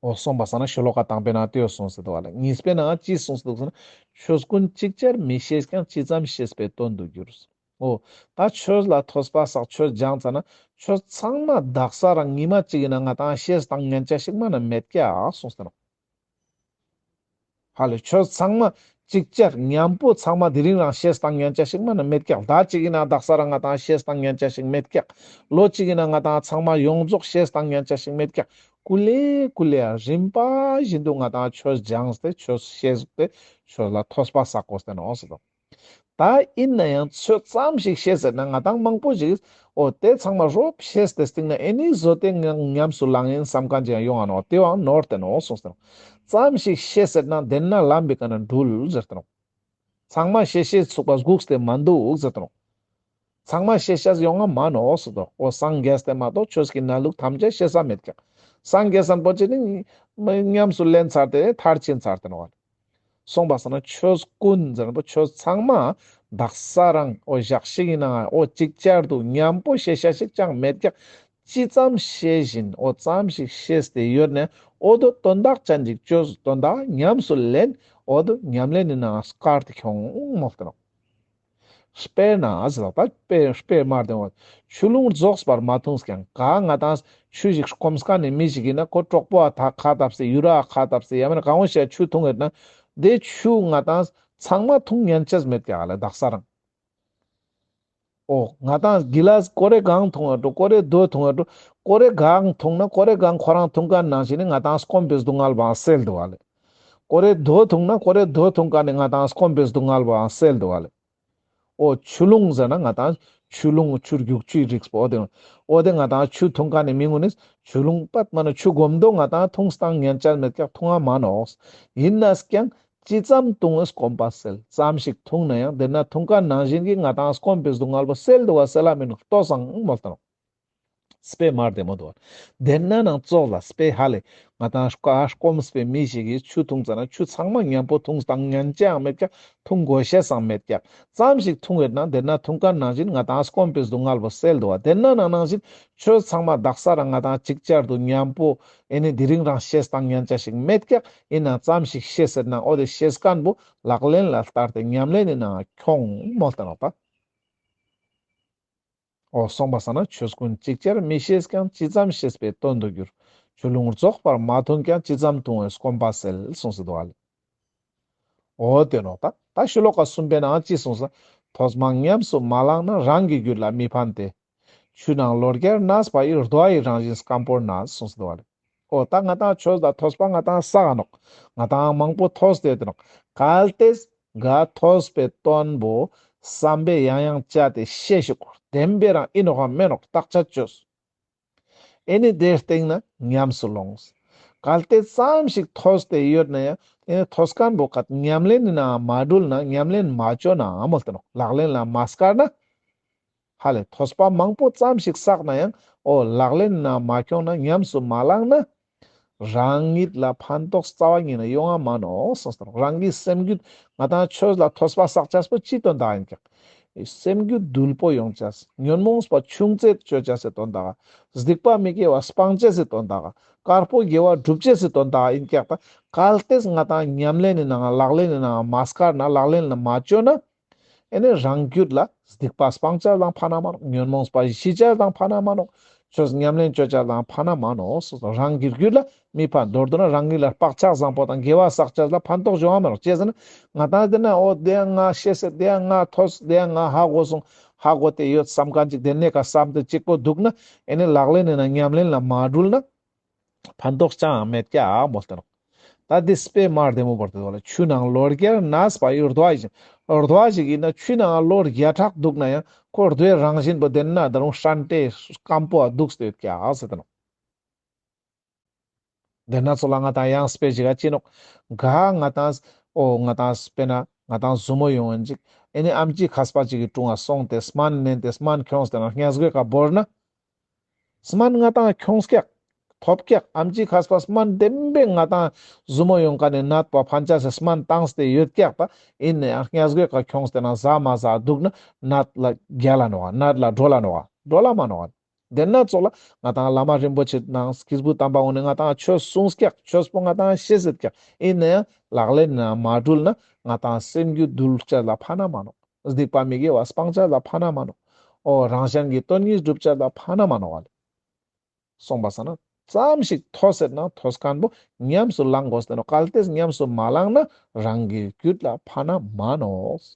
འོ་སོང་པ་སང་ན་ཤོ་ལོ་ཀ་དང་པོའི་ནང་དེ་ཡོད་གསུངས་ཏེ་འདུག་ག་ལེ། གཉིས་པའི་ནང་ཅི་གསུངས་ཏེ་འདུག་ཟེར་ན། ཆོས་ཀུན་ཅིག་ཅར་མི་ཤེས་ཀྱང་། ཇི་ཙམ་ཤེས་པའི་དོན་དུ་འགྱུར། འོ་ད་ཆོས་ལ་ཐོས་པ་བསགས་ཆོས་སྦྱངས་ཙ་ན་ཆོས་ཚང་མ་དག་ས་རང་ཉི་མ་གཅིག་ཡིན་ན་ང་ཏང་ཤེས་དང་ཉན་ཆ་ཞིག་མ་ན་མེད་ཀྱག་གསུངས་ཏེ་ནོག་ཧ་ལེ་ཆོས་ཚང་མ་ཅིག་ཅར་མཉམ་པོ་ཚང་མ་དེ་རིང་རང་ཤེས་དང་ཉན་ཆ་ཞིག་མ་ན་མེད་ཀྱག་ཟླ་གཅིག་ཡིན་ན་དག་ས་རང་ང་ཏང་ཤེས་དང་ཉན་ཆ་ཞིག་མེད་ཀྱག་ལོ་གཅིག་ཡིན་ན་ང་ཏང་ཚང་མ་ཡོངས་རྫོགས་ཤེས་དང་ཉན་ཆ་ཞིག་མེད་ཀྱག་ཀུ་ལེ་ཀུ་ལེ་ཡ་རིམ་པ་བཞིན་དུ་ང་ཏང་ཆོས་སྦྱངས་ཏེ་ཆོས་ཤེས་ཏེ་ཆོས་ལ་ཐོས་པ་བསགས་དགོས་ཏེ་ནོག་ཟེར་དོ། ད་ཡིན་ན་ཡང་ཆོས་ཙམ་ཞིག་ཤེས་ཟེར་ན་ང་ཏང་མང་པོ་ཞིག་འོ་དེ་ཚང་མ་རོབ་ཤེས་ཏེ་སྟིང་ན་ཨེ་ནི་བཟོ་དེ་ང་ཉམས་སུ་བླང་ཡིན་བསམ་མཁན་ཅིག་ཡང་ཡོང་ང་ནོག་དེ་བའང་ནོར་ཏེ་ནོག་གསུངས་ཏེ་ནོག་ཙམ་ཞིག་ཤེས་ཟེར་ན་དེ་ན་ལམ་པའི་ཀ་ན་འགྲུལ་ཟེར་ཏེ་ནོག་ཚང་མ་ཤེས་ཤེས་ཚུགས་པ་སྒུགས་ཏེ་མ་འདུག་ཟེར་ཏེ་ནོག་ཚང་མ་ཤེས་ཤེས་ཡོང་ང་མ་ནོག་ཟེར་དོ། འོ་སངས་རྒྱས་ཏེ་མ་གཏོགས་ཆོས་ཀྱི་གནས་ལུགས་ཐམས་ཅད་ཤེས་ས་མེད་ཀྱག་སངས་རྒྱས་སམ་པོ་ཅིག་ནི་ཉམས་སུ་ལེན་ཚར་ཏེ་མཐར་ཕྱིན་ཚར་ཏེ་ནོག་སོང་པ་སང་ན་ཆོས་ཀུན་ཟེར་ན་པོ་ཆོས་ཚང་མ་ དག་ས་རང་འོ་ཞག་ཞིག་ཡིན་ནའང་འོ་ཅིག་ཅར་དུ་མཉམ་པོ་ཤེས་ཤེས་ཤིག་ཅང་མེད་ཀྱག། ཅི་ཙམ་ཤེས་བཞིན་འོ་ཙམ་ཞིག་ཤེས་ཏེ་ཡོད་ནའང་འོ་དོ་དོན་དག་ཅན་ཅིག་ཅོས་དོན་དག་ཉམས་སུ་ལེན། འོ་དོ་ཉམས་ལེན་ནི་ནང་སྐར་ཏེ་ཁྱོང་མོལ་ཏེ་ནོག། དཔེར་ན་ཟེར་ད་དཔེ་དཔེ་མ་བདེ་བ། ཆུ་ཀླུང་རྫོགས་པར་མ་འཐུངས་ཀྱང་། ག་ང་དང་ཆུ་ཞིག་སྐོམ་སྐ་ནི་མི་ཞིག་ཡིན་ན་ཁོ་གྲོག་པོ་ཨ་ཐག་ཁ་བཏབ་སྟེ་ཡུ་ར་ཨ་ཁ་བཏབ་སྟེ་ཡ་མེད་ན་གང་བོ་ཞིག་ཆུ་འཐུང་ཡོད་ན་དེ་ཆུ་ང་དང་ཚང་མ་འཐུང་ཉན་ཅེས་མེད་ཀྱག་ལེ་དག་ས་རང་། འོ་ང་དང་གི་ལ་ཀོ་རེ་གང་འཐུང་ཡོད་འགྲོ། ཀོ་རེ་དོ་འཐུང་ཡོད་འགྲོ། ཀོ་རེ་གང་འཐུང་ན་ཀོ་རེ་གང་ཁོ་རང་འཐུང་མཁན་ནང་བཞིན་ནི་ང་དང་སྐོམ་པའི་སྡུག་བསྔལ་བའང་སེལ་འདུག་བ་ལེ། ཀོ་རེ་དོ་འཐུང་ན་ཀོ་རེ་དོ་འཐུང་མཁན་ནི་ང་དང་སྐོམ་པའི་སྡུག་བསྔལ་བའང་སེལ་འདུག་བ་ལེ། འོ་ཆུ་ཀླུང་ཟེར་ན་ང་དང་ཆུ་ཀླུང་ཆུ་རྒྱུག་ཆུའི་རིགས་པོ་དེ། འོ་དེ་ང་དང་ཆུ་འཐུང་མཁན་ནི་མི་ངོ་ནི་ཆུ་ཀླུང་པད་མ་ན་ཆུ་སྒོམ་དོ་ང་དང་འཐུང་སྟངས་ཉན་ཅེས་མེད་ཀྱག། འཐུང་ང་མ་ནོག། ཡིན་ན་ཀྱང་ཅི་ཙམ་འཐུང་བའི་སྐོམ་པ་སེལ། ཙམ་ཞིག་འཐུང་ནའང་དེ་ན་འཐུང་མཁན་ནང་བཞིན་གྱི་ང་དང་སྐོམ་པའི་སྡུག་བསྔལ་བོ་སེལ་འདུག་བ་སེལ་ལ་མི་ནོག་ལྟོས་སང་མོལ་ཏེ་ནོག། དཔེ་མ་བདེ་མོ་འདུག་བ། དེ་ན་ནང་ཙོགས་ལ་དཔེ་ཧ་ལེ་ང་དང་སྐ་སྐོམ་པའི་མི་ཞིག་གིས་ཆུ་འཐུང་ཙ་ན་ཆུ་ཚང་མ་མཉམ་པོ་འཐུང་སྟངས་ཉན་ཅེས་ཡང་མེད་ཀྱག། འཐུང་དགོས་ཤེས་སང་མེད་ཀྱག། ཙམ་ཞིག་འཐུང་ཡོད་ན་དེ་ན་འཐུང་མཁན་ནང་བཞིན་ང་དང་སྐོམ་པའི་སྡུག་བསྔལ་བོ་སེལ་འདུག་བ། དེ་ན་ནང་ནང་བཞིན་ཆོས་ཚང་མ་དག་ས་རང་ང་དང་ཅིག་ཅར་དུ་མཉམ་པོ་ཨེ་ནི་དེ་རིང་རང་ཤེས་སྟངས་ཉན་ཅེས་ཤིག་མེད་ཀྱག། ཡིན་ན་ཙམ་ཞིག་ཤེས་ཟེར་ན་འོ་དེ་ཤེས་མཁན་བོ་ལག་ལེན་ལ་བསྟར་ཏེ་ཉམས་ལེན་ནི་ནང་ཁྱོང་མོལ་ཏེ་ནོག་པ། འོ་སོང་པ་སང་ན་ཆོས་ཀུན་ཅིག་ཅར་མི་ཤེས་ཀྱང་། ཅི་ཙམ་ཤེས་པས་དོན་དུ་འགྱུར། ཆུ་ཀླུང་རྫོགས་པར་མ་འཐུངས་ཀྱང་། ཅི་ཙམ་འཐུང་བའི་སྐོམ་པ་སེལ། གསུངས་སུ་འདུག་བ་ལེ། འོ་དེ་ནོག་ད། ད་ཤོ་ལོ་ཀ་གསུམ་པའི་ནང་ཅི་གསུངས་ས། ཐོས་མང་ཉམས་སུ་མ་བླངས་ན། རང་གི་རྒྱུད་ལ་མི་ཕན་ཏེ། ཆུ་ནང་ལོ་བརྒྱར་གནས་པ་ཡི། རྡོ་ཡི་རང་བཞིན་སྐམ་པོར་གནས། གསུངས་སུ་འདུག་བ་ལེ། འོ་ད་ང་དང་ཆོས་ལ་ཐོས་པ་ང་དང་བསགས་ནོག། ང་དང་མང་པོ་ཐོས་ཏེ་ཡོད་ནོག། གལ་ཏེ་ག་ཐོས་པའི་དོན་བོ་བསམ་པས་ཡང་ཡང་དཔྱད་དེ་ཤེས་ཤིག། བདེན་པའི་རང་ཨིན་ནོག་ག་མེན་ནོག་བརྟག་དཔྱད་ཅོས། ཨེ་ནི་དེའི་སྟེང་ན་ཉམས་སུ་ལོངས། གལ་ཏེ་ཙམ་ཞིག་ཐོས་ཏེ་ཡོད་ན་ཡང་ཨེ་ནི་ཐོས་མཁན་བོ་ཀ་ཉམས་ལེན་ནི་ནང་མ་དྲུལ་ན། ཉམས་ལེན་མ་ཅོ་ན་མོལ་ཏེ་ནོག། ལག་ལེན་ལ་མ་བཀར་ན། ཧ་ལེ་ཐོས་པ་མང་པོ་ཙམ་ཞིག་བསགས་ན་ཡང་འོ་ལག་ལེན་ན་མ་ཁྱོང་ན་ཉམས་སུ་མ་བླངས་ན་རང་ཉིད་ལ་ཕན་ཐོགས་རྩ་བ་ཉིད་ནས་ཡོང་ང་མ་ནོག་གསུངས་ཏེ་ནོག། རང་གི་སེམས་རྒྱུད་ང་དང་ཆོས་ལ་ཐོས་པ་བསགས་ཅེས་པོ་ཅིའི་དོན་དག་ཨིན་ཀྱག། སེམས་རྒྱུད་དུལ་པོ་ཡོང་ཅེས། ཉོན་མོངས་པ་ཆུང་ཙེ་ཅོ་ཅེས་སི་དོན་དག། སྡིག་པ་མི་དགེ་བ་སྤང་ཅེས་སི་དོན་དག། དཀར་པོ་དགེ་བ་སྒྲུབ་ཅེས་སི་དོན་དག་ཨིན་ཀྱག། ད་གལ་ཏེ་ང་དང་ཉམས་ལེན་ནི་ནང་ལག་ལེན་ནི་ནང་མ་བཀར་ན་ལག་ལེན་ལ་མ་ཅོ་ན། ཨེ་ནི་རང་རྒྱུད་ལ་སྡིག་པ་སྤང་ཅེས་ལའང་ཕན་ན་མ་ནོག། ཉོན་མོངས་པ་ཞི་ཅེས་ལའང་ཕན་ན་མ་ནོག། ཆོས་ཉམས་ལེན་ཅོ་ཅེས་ལའང་ཕན་ན་མ་ནོག། སོ་སོ་རང་གི་རྒྱུད་ལ་མི་ཕན། མདོར་བསྡུ་ན་རང་ཉིད་ལ་བག་ཆགས་བཟང་པོ་དང་དགེ་བ་བསགས་ཅེས་ལ་ཕན་ཐོགས་ཡོང་ང་མ་ནོག། ཅི་ཟེར་ན་ང་དང་དེ་ན་འོ་དེ་ཡང་ང་ཤེས་ཟེར། དེ་ཡང་ང་ཐོས། དེ་ཡང་ང་ཧ་གོ་སོང་། ཧ་གོ་སྟེ་ཡོད་བསམ་མཁན་ཅིག་དེ་ནས་ཀ་བསམ་སྟེ་གཅིག་པོ་འདུག་ན་ཨེ་ནི་ལག་ལེན་ནི་ནང་ཉམས་ལེན་ལ་མ་དྲུལ་ན། ཕན་ཐོགས་ཅང་མེད་ཀྱག་མོལ་ཏེ་ནོག། ད་འདི་དཔེ་མ་བདེ་མོ་བོར་ཏེ་འདུག་ལེ། ཆུ་ནང་ལོ་བརྒྱར་གནས་པ་ཡི། རྡོ་ཡི་རྡོ་ཞིག་ཨིན་ན་ཆུ་ནང་ལོ་བརྒྱ་ཕྲག་འདུག་ན་ཡང་ཁོ་རྡོའི་རང་བཞིན་པོ་དེ་ན་ད་རུང་སྲན་ཏེ་སྐམ་པོ་འདུག་སྟེ་ཡོད་ཀྱག་ཟེར་ཏེ་ནོག། དེ་ན་ཙོགས་ལ་ང་དང་ཡང་དཔེ་ཞིག་ག་ཅི་ནོག། ག་ང་དང་འོ་ང་དང་དཔེར་ན་ང་དང་ཟུར་མོ་ཡོང་ཡིན་ཅིག། ཨེ་ནི་ཨམ་ཆི་མཁས་པ་ཅིག་གི་དྲུང་ང་སོང་སྟེ་སྨན་ནེན་ཏེ་སྨན་ཁྱོངས་ཏེ་ན་སྔས་མགོའི་ཀ་བོར་ན། སྨན་ང་དང་ཁྱོངས་ཀྱག། ཐོབ་ཀྱག། ཨམ་ཆི་མཁས་པ་སྨན་བདེན་པའི་ང་དང་ཟུར་མོ་ཡོང་མཁན་ནི་ནད་པ་ཕན་ཅེས་སི་སྨན་བཏང་སྟེ་ཡོད་ཀྱག། ད་ཨིན་ནའང་སྔས་མགོའི་ཀ་ཁྱོངས་ཏེ་ན་ཟ་མ་ཟ་འདུག་ན་ནད་ལ་རྒྱལ་ལ་ནོག་ག། ནད་ལ་གྲོལ་ལ་ནོག་ག། གྲོལ་ལ་མ་ནོག་ག། དེ་ན་ཙོགས་ལ་ང་དང་བླ་མ་རིན་པོ་ཆེ་ནང་སྐྱེས་བུ་དམ་པ་གུན་ནི་ང་དང་ཆོས་གསུངས་ཀྱག། ཆོས་པོ་ང་དང་ཤེས་ཡོད་ཀྱག། ཨིན་ནའང་ལག་ལེན་ན་མ་དྲུལ་ན་ང་དང་སེམས་རྒྱུད་དུལ་ཅེས་ལ་ཕན་ན་མ་ནོག། སྡིག་པ་མི་དགེ་བ་སྤང་ཅེས་ལ་ཕན་ན་མ་ནོག། འོ་རང་གཞན་གྱི་དོན་གཉིས་སྒྲུབ་ཅེས་ལ་ཕན་ན་མ་ནོག་ག་ལེ། སོང་པ་སང་ན་ཙམ་ཞིག་ཐོས་ཟེར་ན་ཐོས་མཁན་པོ་ཉམས་སུ་བླང་དགོས་ཟེར་ནོག། གལ་ཏེ་ཉམས་སུ་མ་བླངས་ན་རང་གི་རྒྱུད་ལ་ཕན་ན་མ་ནོག།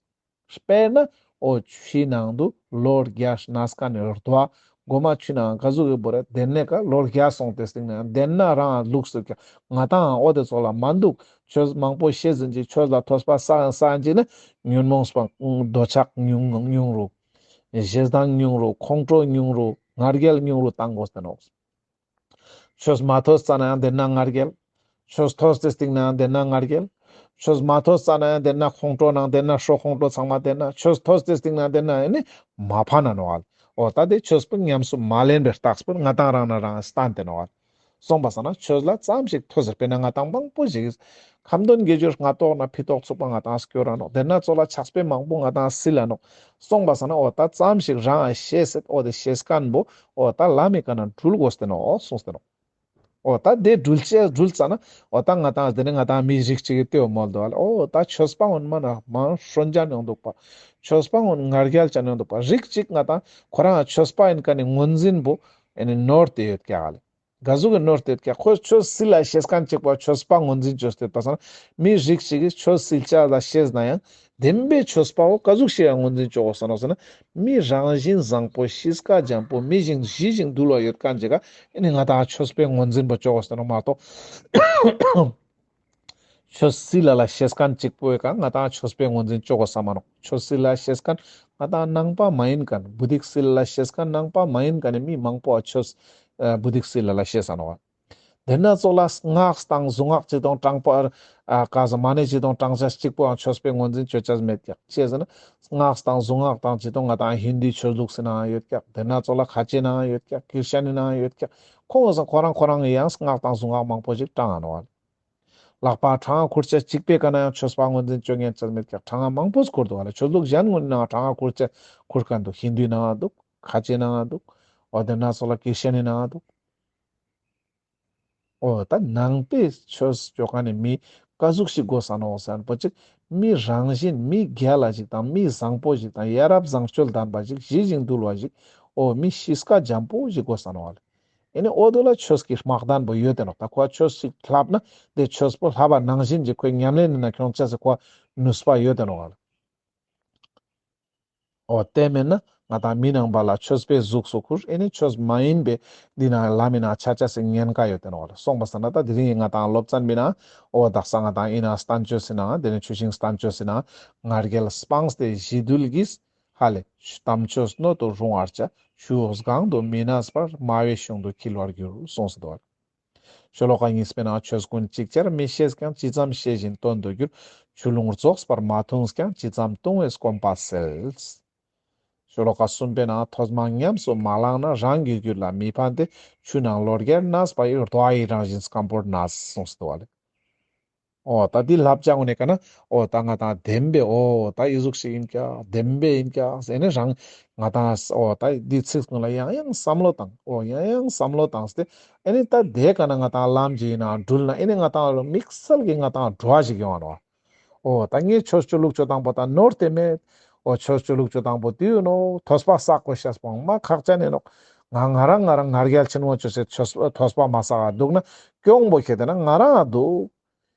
དཔེར་ན་འོ་ཆུའི་ནང་དུ་ལོ་བརྒྱ་གནས་མཁན་ནི་རྡོ། གོ་མ་ཆུ་ནང་ག་ཟུག་གི་བོར་ར། དེ་ནས་ཀ་ལོ་བརྒྱ་སོང་སྟེ་སྟིང་ནས་དེ་ན་རང་ལུགས་སུ་ཀྱང་ང་དང་འོ་དེ་ཙོགས་ལ་མ་འདུག། ཆོས་མང་པོ་ཤེས་ཟིན་ཅིག། ཆོས་ལ་ཐོས་པ་བསགས་ཡིན་ཅིག་ན་ཉོན་མོངས་པ་འདོད་ཆགས་ཉུང་ཉུང་རུ། ཞེ་སྡང་ཉུང་རུ། ཁོང་ཁྲོ་ཉུང་རུ། ང་རྒྱལ་ཉུང་རུ་བཏང་དགོས་ཏེ་ནོག། ཆོས་མ་ཐོས་ཙ་ན་ཡང་དེ་ན་ང་རྒྱལ། ཆོས་ཐོས་ཏེ་སྟིང་ན་ཡང་དེ་ན་ང་རྒྱལ། ཆོས་མ་ཐོས་ཙ་ན་ཡང་དེ་ན་ཁོང་ཁྲོ་ནང་དེ་ན་ཤོ་ཁོང་ཁྲོ་ཚང་མ་དེ་ན། ཆོས་ཐོས་ཏེ་སྟིང་ན་དེ་ན་ཨེ་ནི་མ་ཕན་ན་ནོག་ག་ལེ། འོ་ད་དེ་ཆོས་པོ་ཉམས་སུ་མ་ལེན་པའི་རྟགས་པོ་ང་དང་རང་ན་རང་སྟན་ཏེ་ནོག་ག་ལེ། སོང་པ་སང་ན་ཆོས་ལ་ཙམ་ཞིག་ཐོས་ཟེར། དཔེར་ན་ང་ཏང་མང་པོ་ཞིག་ཁ་འདོན་དགེ་སྦྱོར་སྔ་ཏོག་ན་ཕི་ཏོག་ཚུགས་པ་ང་ཏང་སྐྱོར་ར་ནོག། དེ་ན་ཚོགས་ལ་ཕྱག་དཔེ་མང་པོ་ང་ཏང་སིལ་ལ་ནོག། སོང་པ་སང་ན་འོ་ད་ཙམ་ཞིག་རང་ཤེས་སེད། འོ་དེ་ཤེས་མཁན་པོ་འོ་ད་ལམ་མི་ཀ་ན་འགྲུལ་དགོས་ཏེ་ནོག་གསུངས་ཏེ་ནོག། འོ་ད་དེ་འགྲུལ་ཅེས་འགྲུལ་ཙ་ན་འོ་ད་ང་ཏང་དེ་ནི་ང་ཏང་མི་རིགས་གཅིག་གི་ལྟེ་བ་མོལ་དུ་བ་ལ། འོ་ད་ཆོས་པ་འོན་མ་ན་མང་ཧྲོན་ཅན་ཡོང་འདུག་པ། ཆོས་པ་འོན་ང་རྒྱལ་ཅན་ཡོང་འདུག་པ། རིགས་གཅིག་ང་ཏང་ཁོ་རང་ཆོས་པ་ཡིན་མཁན་ནི་ངོས་འཛིན་པོ་ཨེ་ནི་ནོར་ཏེ་ཡོད་ཀྱག་ལེ། ག་ཟུག་གི་ནོར་ཏེ་ཡོད་ཀྱག། ཁོ་ཆོས་སིལ་ལ་ཤེས་མཁན་གཅིག་པོ་ཆོས་པ་ངོས་འཛིན་ཅོས་ཏེ་ཡོད་པ་སང་ན་མི་རིགས་གཅིག་གི་ཆོས་སིལ་ཅེས་ལ་ཤེས་ན་ཡང་བདེན་པའི་ཆོས་པ་བོ་ག་ཟུག་ཞིག་ཡང་ངོས་འཛིན་ཅོ་དགོས་ས་ནོག་ཟེར་ན། མི་རང་བཞིན་བཟང་པོ་གཤིས་ཀ་འཇམ་པོ་མི་ཞིང་ཞི་ཞིང་དུལ་བ་ཡོད་མཁན་ཅིག་ག་ཨེ་ནི་ང་ཏང་ཆོས་པའི་ངོས་འཛིན་པོ་ཅོ་དགོས་ས་ནོག་མ་གཏོགས། ཆོས་སིལ་ལ་ལ་ཤེས་མཁན་གཅིག་པོའི་ཀ་ང་ཏང་ཆོས་པའི་ངོས་འཛིན་ཅོ་དགོས་ས་མ་ནོག། ཆོས་སིལ་ལ་ཤེས་མཁན་ང་ཏང་ནང་པ་མ་ཡིན་མཁན། བུ་དིག་སིལ་ལ་ཤེས་མཁན་ནང་པ་མ་ཡིན་མཁན་ནི་མི་མང་པོ་ཆོས་ཨ་བུ་དིག་སིལ་ལ་ལ་ཤེས་ས་ནོག། དེ་ན་ཚོགས་ལ་སྔགས་དང་གཟུངས་སྔགས་ཅི་དང་དྲང་པ་ཨ་ཀ་ཟ་མ་ཎི་ཅི་དང་དྲང་ཅེས་གཅིག་པོའང་ཆོས་པའི་ངོས་འཛིན་ཅོ་ཅེས་མེད་ཀྱག། ཅི་ཟེར་ན་སྔགས་དང་གཟུངས་སྔགས་དང་ཅི་དང་ང་ཏང་ཧིན་དུའི་ཆོས་ལུགས་སི་ནང་ཡོད་ཀྱག། དེ་ན་ཚོགས་ལ་ཁ་ཆེ་ནང་ཡོད་ཀྱག། ཀིར་ཤན་ནི་ནང་ཡོད་ཀྱག། ཁོང་ཚོ་ཁོ་རང་ཁོ་རང་གི་ཡང་སྔགས་དང་གཟུངས་སྔགས་མང་པོ་ཞིག་དྲང་ང་ནོག་བ། ལག་པ་གྲངས་ཁུར་ཅེས་གཅིག་པའི་ཀ་ན་ཡང་ཆོས་པ་ངོས་འཛིན་ཅོ་ཉན་ཅེས་མེད་ཀྱག། གྲངས་མང་པོ་ཁུར་འདུག་བ་ལེ། ཆོས་ལུགས་གཞན་ངོས་ནང་གྲངས་ཁུར་ཅེས་ཁུར་མཁན་འདུག། ཧིན་དུའི་ནང་འདུག། ཁ་ཆེ་ནང་འདུག། འོ་དེ་ན་ཚོགས་ལ་ཀིར་ཤན་ནི་ནང་འདུག། འོ་ད་ནང་པའི་ཆོས་ཅོ་མཁན་ནི་མི་ག་ཟུག་ཞིག་དགོས་ས་ནོག་ཟེར་ན་པོ་ཅིག་མི་རང་བཞིན་མི་རྒྱལ་ལ་ཞིག་དང་མི་བཟང་པོ་ཞིག་དང་ཡ་རབས་བཟང་སྤྱོད་ལྡན་པ་ཞིག་ཞི་ཞིང་དུལ་བ་ཞིག། འོ་མི་གཤིས་ཀ་འཇམ་པོ་ཞིག་དགོས་ས་ནོག་བ་ལེ། ཨེ་ནི་འོ་དོ་ལ་ཆོས་ཀྱི་དམག་དོན་པོ་ཡོད་དེ་ནོག། ད་ཁོ་ཆོས་ཤིག་ལྷབ་ན་དེ་ཆོས་པོ་ལྷབ་པ་ནང་བཞིན་གྱི་ཁོའི་ཉམས་ལེན་ནི་ན་ཁྱོང་ཅེས་སི་ཁོ་ནུས་པ་ཡོད་དེ་ནོག་བ་ལེ། འོ་དེ་མེད་ན་ང་ཏང་མི་ནང་པ་ལ་ཆོས་པའི་གཟུགས་སུ་ཁུར། ཨེ་ནི་ཆོས་མ་ཡིན་པའི་འདི་ན་ལམ་མི་ན་ཆ་ཆ་སི་ཉེན་ཁ་ཡོད་དེ་ནོག་བ་ལེ། སོང་པ་སང་ན་ད་དེ་རིང་ང་ཏང་སློབ་ཚན་མི་ན་འོ་དག་ས་ང་ཏང་ཨི་ན་བསྟན་བཅོས་སི་ན་དེ་ནི་ཆུ་ཤིང་བསྟན་བཅོས་སི་ན་ང་རྒྱལ་སྤངས་ཏེ་ཞི་དུལ་གྱིས་ཧ་ལེ། དམ་ཆོས་སྣོད་དུ་རུང་བར་བྱ། ཆུ་བོ་སྒང་དུ་མི་གནས་པར། སྨྲ་བའི་གཞུང་དུ་འཁྱིལ་བར་འགྱུར་གསུངས་སོ། ཤོ་ལོ་ཀ་གཉིས་པའི་ནང་ཆོས་ཀུན་ཅིག་ཅར་མི་ཤེས་ཀྱང་། ཇི་ཙམ་ཤེས་བཞིན་དོན་དུ་འགྱུར། ཆུ་ཀླུང་རྫོགས་པར་མ་འཐུངས་ཀྱང་། ཇི་ཙམ་བཏུང་བས་སྐོམ་པ་སེལ། ཤོ་ལོ་ཀ་གསུམ་པའི་ནང་ཐོས་མང་ཉམས་སུ་མ་བླངས་ན། རང་གི་རྒྱུད་ལ་མི་ཕན་ཏེ། ཆུ་ནང་ལོ་བརྒྱར་གནས་པ་ཡི། རྡོ་ཡི་རང་བཞིན་སྐམ་པོར་གནས་གསུངས་སོ་བ་ལེ། འོ་ད་འདི་ལྷབ་ཅེས་ངོ་ནས་ཀ་ན་འོ་ད་ང་ཏང་བདེན་པའི་འོ་ད་ཨི་ཟུག་ཞིག་ཡིན་ཀྱག། བདེན་པའི་ཡིན་ཀྱག་ཟེར་ནས་རང་ང་ཏང་འོ་ད་འདི་ཚིག་ཀུན་ལ་ཡང་ཡང་བསམ་བློ་བཏང་། འོ་ཡང་ཡང་བསམ་བློ་བཏང་སྟེ་ཨེ་ནི་ད་དེ་ཀ་ན་ང་ཏང་ལམ་གྱི་ཡིན་ན་འགྲུལ་ན་ཨེ་ནི་ང་ཏང་དམིགས་བསལ་གྱི་ང་ཏང་བྲོ་བ་ཞིག་ཡོང་ང་ནོག། འོ་ད་ངས་ཆོས་ཆོས་ལུགས་ཆོས་དང་པོ་ད་ནོར་ཏེ་མེད། འོ་ཆོས་ཆོས་ལུགས་ཆོས་དང་པོ་དེ་ཡོད་ནོག། ཐོས་པ་བསགས་དགོས་ཤེས་པོ་མ་ཁག་ཅན་ཡིན་ནོག། ང་ང་རང་ང་རང་ང་རྒྱལ་ཆེན་མོ་ཅོས་སེ་ཆོས་ཐོས་པ་མ་བསགས་འདུག་ན་གྱོང་པོ་ཁྱེར་ཏེ་ན་ང་རང་འདུག།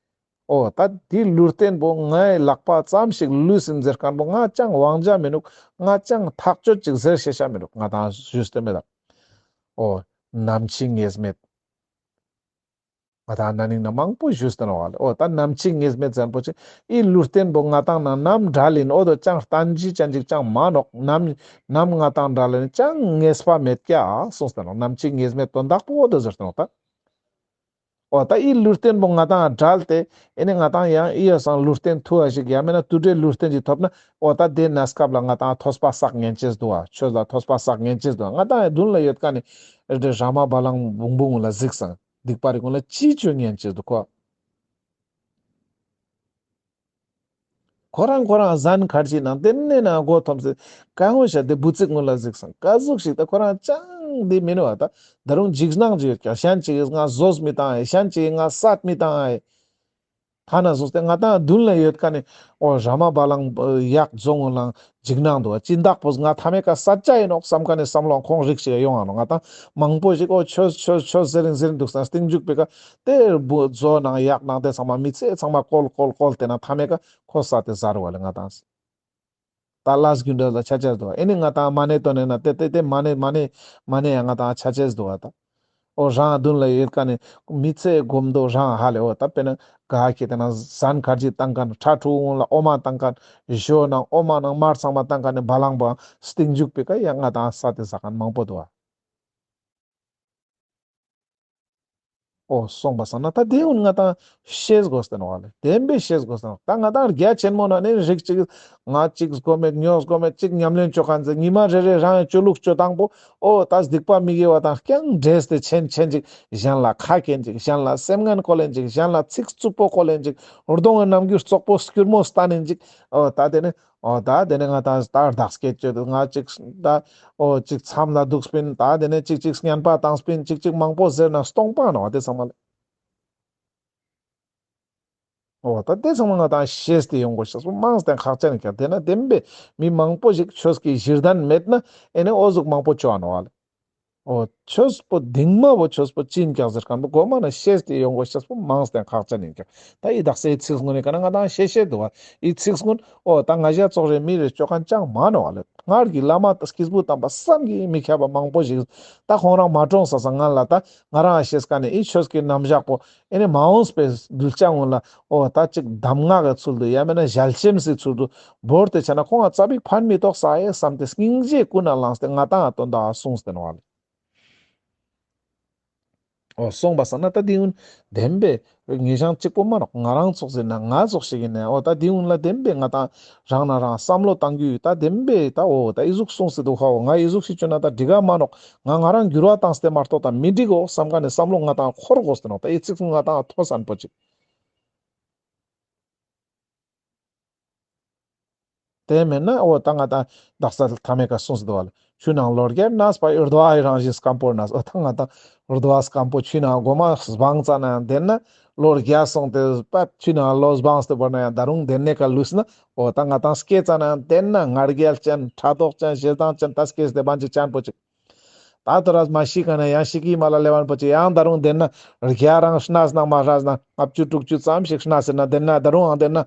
འོ་ད་དེ་ལུས་རྟེན་པོ་ངའི་ལག་པ་ཙམ་ཞིག་ལུས་ཟིན་ཟེར་མཁན་པོ་ང་ཅང་དབང་ཆ་མི་ནུག། ང་ཅང་ཐག་ཆོད་ཅིག་ཟེར་ཤེས་ཤ་མི་ནུག། ང་ཏང་ཞུས་ཏེ་མེད་ད། འོ་ནམ་འཆི་ངེས་མེད། ང་ཏང་ན་ནིང་ན་མང་པོ་ཞུས་ཏེ་ནོག་བ་ལེ། འོ་ད་ནམ་འཆི་ངེས་མེད་ཟེར་པོ་ཅིག་ཨི་ལུས་རྟེན་པོ་ང་ཏང་ན་ནམ་བྲལ་ཡིན། འོ་དོ་ཅང་བརྟན་གཞི་ཅན་ཅིག་ཅང་མ་ནོག། ནམ་ནམ་ང་ཏང་བྲལ་ཡིན་ཅང་ངེས་པ་མེད་ཀྱག་གསུངས་ཏེ་ནོག། ནམ་འཆི་ངེས་མེད་དོན་དག་པོ་འོ་དོ་ཟེར་ཏེ་ནོག་ད། འོ་ད་ཨི་ལུས་རྟེན་པོ་ང་ཏང་བྲལ་ཏེ་ཨེ་ནི་ང་ཏང་ཡང་ཨི་ཡ་སང་ལུས་རྟེན་ཐུ་བ་ཞིག་ཡང་མེད་ན་དུད་འགྲོའི་ལུས་རྟེན་ཅིག་ཐོབ་ན་འོ་ད་དེ་གནས་སྐབས་ལ་ང་ཏང་ཐོས་པ་བསགས་ཉན་ཅེས་འདུག་བ། ཆོས་ལ་ཐོས་པ་བསགས་ཉན་ཅེས་འདུག་བ། ང་ཏང་ཡང་མདུན་ལ་ཡོད་མཁན་ནི་ཨེ་འདྲ་ར་མ་བ་ལང་བུང་བུ་ངུ་ལ་གཟིགས་སང་སྡིག་པ་རིགས་ངུ་ལ་ཅི་ཅོ་ཉན་ཅེས་འདུག་གོ། ཁོ་རང་ཁོ་རང་ཟན་ཁར་ཅིག་ནང་དེ་ནས་ན་མགོ་འཐོམས་སེ་ཀ་ཧོ་ཤ་དེ་བུ་ཚིག་ངུ་ལ་གཟིགས་སང་ཀ་ཟུག་ཞིག་ད་ཁོ་རང་ཅང་དེ་མིན་བ། ད་ད་རུང་འཇིགས་སྣང་ཅིག་ཡོད་ཀྱག། གཞན་ཅིག་གིས་ང་ཟོས་མི་བཏང་ཨེ། གཞན་ཅིག་གིས་ང་བསད་མི་བཏང་ཨེ། ཐ་ན་སོང་སྟེ་ང་ཏང་མདུན་ལ་ཡོད་མཁན་ནི་འོ་ར་མ་བ་ལང་གཡག་རྫོང་ངུ་ལ་འཇིགས་སྣང་འདུག་བ། སྦྱིན་བདག་པོས་ང་ཐ་མའི་ཀ་བསད་ཅ་ཡིན་ནོག་བསམ་མཁན་ནི་བསམ་བློ་ཁོང་རིགས་ཤིག་ཡོང་ང་ནོག། ང་ཏང་མང་པོ་ཞིག་འོ་ཆོས་ཆོས་ཆོས་ཟེར་རིན་ཟེར་རིན་འདུག་སྟེ་སྟིང་མཇུག་པའི་ཀ་དེ་བུ་མཛོ་ནང་གཡག་ནང་དེ་ཚང་མ་མི་ཚེ་ཚང་མ་བཀོལ་བཀོལ་བཀོལ་ཏེ་ན་ཐ་མའི་ཀ་ཁོ་བསད་དེ་ཟ་རུ་བ་ལེ་ང་ཏང་། ད་ལས་རྒྱུ་འབྲས་ལ་ཆ་ཆེས་འདུག་བ། ཨེ་ནི་ང་ཏང་མ་ཎི་འདོན་ན་དེ་དེ་དེ་མ་ཎི་མ་ཎི་མ་ཎི་ཡང་ང་ཏང་ཆ་ཆེས་འདུག་བ་ད། འོ་རང་མདུན་ལ་ཡོད་མཁན་ནི་མི་ཚེ་སྒོམ་དོ་རང་ཧ་ལེ། འོ་ད་དཔེར་ན་ག་ཁྱེར་ཏེ་ན་ཟན་ཁར་ཅིག་བཏང་མཁན་ཁྲ་ཕྲུག་ངུ་ལ་འོ་མ་བཏང་མཁན་ཞོ་ནང་འོ་མ་ནང་མར་ཚང་མ་བཏང་མཁན་ནི་བ་ལང་པོ་སྟིང་མཇུག་པའི་ཀ་ཡང་ང་ཏང་བསད་དེ་ཟ་མཁན་མང་པོ་འདུག་བ། འོ་སོང་པ་སང་ན་ད་དེ་ཀུན་ང་ཏང་ཤེས་དགོས་ཏེ་ནོག་ལེ། བདེན་པའི་ཤེས་དགོས་ཏེ་ནོག། ད་ང་ཏང་རྒྱ་ཆེན་མོ་ན་ནི་རིགས་ཅིག་ང་ཅིག་སྒོམ་མེད་ཉོ་སྒོམ་མེད་ཅིག་ཉམས་ལེན་ཅོ་མཁན་ཟེར་ཉི་མ་རེ་རེ་རང་ཡང་ཅོ་ལུགས་ཅོ་སྟངས་པོ་འོ་ད་སྡིག་པ་མི་དགེ་བ་དང་རྐྱང་འདྲེས་ཏེ་ཆེན་ཆེན་ཅིག། གཞན་ལ་ཁ་སྐྱེན་ཅིག། གཞན་ལ་སེམས་ངན་བཀོལ་ལེན་ཅིག། གཞན་ལ་ཚིག་རྩུབ་པོ་བཀོལ་ལེན་ཅིག། གདོང་གི་རྣམ་འགྱུར་རྩོག་པོ་སྐྱུར་མོ་སྟན་ལེན་ཅིག། འོ་ད་དེ་ནི་འོ་ད་དེ་ནས་ང་ཏང་ད་བདག་སྐྱེད་ཅོས་ཏེ་ང་ཅིག་ད་འོ་ཅིག་མཚམས་ལ་འདུག་སྤིན། ད་དེ་ནས་ཅིག་ཅིག་བསྙེན་པ་བཏང་སྤིན། ཅིག་ཅིག་མང་པོ་ཟེར་ན་སྟོང་པ་ནོག་དེ་ཚང་མ་ལེ། འོ་ད་དེ་ཚང་མ་ང་ཏང་ཤེས་ཏེ་ཡོང་དགོས་ཤེས་པོ་མང་སྟེ་ཁག་ཅན་ཡིན་ཀྱག། དེ་ན་བདེན་པའི་མི་མང་པོ་ཞིག་ཆོས་ཀྱི་གཞི་རྟེན་མེད་ན་ཨེ་ནས་འོ་ཟུག་མང་པོ་ཅོ་འ་ནོག་ལེ། འོ་ཆོས་པོ་གདིང་མ་བོ་ཆོས་པོ་ཅི་ཡིན་ཀྱག་ཟེར་མཁན་པོ་གོ་མ་ན་ཤེས་ཏེ་ཡོང་དགོས་ཤེས་པོ་མང་སྟེ་ཁག་ཅན་ཡིན་ཀྱག། ད་ཡི་དྭགས་སེ་ཚིག་ཀུན་ནི་ཀ་ན་ང་ཏང་ཤེས་ཤེས་འདུག་བ། ཡི་ཚིག་ཀུན་འོ་ད་ང་ཞ་ཙོགས་རེ་མི་རེ་ཅོ་མཁན་ཅང་མ་ནོག་ལེ། སྔར་གྱི་བླ་མ་སྐྱེས་བུ་དམ་པ་བསམ་གྱིས་མི་ཁྱབ་པ་མང་པོ་ཞིག་ད་ཁོང་རང་མ་གྲོངས་ས་སྔན་ལ་ད་ང་རང་ཤེས་མཁན་ནི་ཡི་ཆོས་ཀྱི་རྣམ་གཞག་པོ་ཨེ་ནི་མ་འོངས་པའི་གདུལ་བྱ་ཀུན་ལ་འོ་ད་ཅིག་གདམས་ངག་གི་ཚུལ་དུ་ཡང་མེད་ན་ཞལ་ཆེམས་སི་ཚུལ་དུ་བོར་ཏེ་ཆ་ན་ཁོང་ང་ཙ་པིག་ཕན་མི་ཐོགས་ས་ཨེ་བསམ་སྟེ་སྙིང་རྗེ་ཀུན་ནས་བླངས་ཏེ་ང་ཏང་ང་དོན་དག་གསུངས་ཏེ་ནོག་ལེ། འོ་སོང་པ་སང་ན་ད་དེ་ཀུན་བདེན་པའི་ངེས་ཤེས་གཅིག་པོ་མ་ནོག། ང་རང་ཙོགས་ཟེར་ན་ང་ཙོགས་ཤིག་ཡིན་ན་འོ་ད་དེ་ཀུན་ལ་བདེན་པའི་ང་ཏང་རང་ན་རང་བསམ་བློ་བཏང་རྒྱུ་ཡོད། ད་བདེན་པའི་ད་འོ་ད་ཨི་ཟུག་གསུངས་སེ་འདུག་ཧ་འོ་ང་ཨི་ཟུག་ཤིག་བཅོས་ན་ད་འགྲིག་ག་མ་ནོག། ང་ང་རང་འགྱུར་བ་བཏང་སྟེ་མ་གཏོགས་ད་མི་འགྲིག་འོ་བསམ་མཁན་ནི་བསམ་བློ་ང་ཏང་འཁོར་དགོས་ཏེ་ནོག། ད་ཨི་ཚིག་ང་ཏང་ཐོས་སན་པོ་ཅིག། དེ་མེད་ན་འོ་ད་ང་ཏང་དག་ས་མཐའ་མའི་ཀ་གསུངས་སེ་འདུག་བ་ལེ། ཆུ་ནང་ལོ་བརྒྱ་གནས་པ་ཡི་རྡོ་ཨའི་རང་བཞིན་སྐམ་པོར་གནས། འོ་ད་ང་ཏང་རྡོ་ཨ་སྐམ་པོ་ཆུ་ནང་གོ་མ་སྦངས་ཙ་ན་ཡང་དེ་ན་ལོ་བརྒྱ་སོང་སྟེ་པ་ཆུ་ནང་ལོ་སྦངས་ཏེ་བོར་ན་ཡང་ད་རུང་དེ་ནས་ཀ་ལུས་ན་འོ་ད་ང་ཏང་སྐྱེས་ཙ་ན་ཡང་དེ་ན་ང་རྒྱལ་ཅན་ཕྲག་དོག་ཅན་ཞེ་སྡང་ཅན་ད་སྐྱེས་ཏེ་བན་ཅིག་ཅན་པོ་ཅིག། ད་ཐོ་རས་མ་ཤི་ཀ་ན་ཡང་ཤི་ཀི་མ་ལ་ལེ་བན་པོ་ཅིག་ཡང་ད་རུང་དེ་ན་བརྒྱ་རང་གནས་ན་མ་གནས་ན་ལྔ་བཅུ་དྲུག་ཅུ་ཙམ་ཞིག་གནས་ཟེར་ན་དེ་ན་ད་རུང་ཡང་དེ་ན་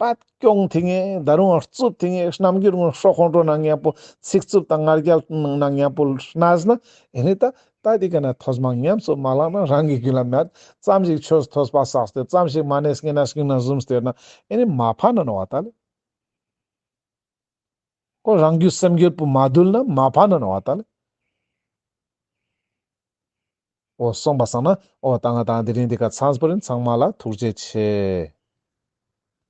པད་སྐྱོང་ཐིང་ངེ་ད་རུང་རྩུབ་ཐིང་ངེ་རྣམ་འགྱུར་ངོ་ཧྲོ་ཁོང་ཁྲོ་ནང་མཉམ་པོ་ཚིག་རྩུབ་དང་ང་རྒྱལ་ནང་མཉམ་པོ་གནས་ན་ཨེ་ནི་ད་ད་དེ་ཀ་ན་ཐོས་མང་ཉམས་སུ་མ་བླངས་ན་རང་གི་རྒྱུད་ལ་མེད་ཙམ་ཞིག་ཆོས་ཐོས་པ་བསགས་ཏེ་ཙམ་ཞིག་མ་ཎི་བསྙེན་གནས་བསྙེན་གནས་བཟུམ་སྟེ་ན་ཨེ་ནི་མ་ཕན་ན་ནོག་བ་ད་ལེ། ཁོ་རང་རྒྱུད་སེམས་རྒྱུད་པོ་མ་དུལ་ན་མ་ཕན་ན་ནོག་བ་ད་ལེ། འོ་སོང་པ་སང་ན་འོ་ད་ང་ཏང་དེ་རིང་འདི་ཀ་ཚང་པོ་རིན་ཚང་མ་ལ་ཐུགས་རྗེ་ཆེ།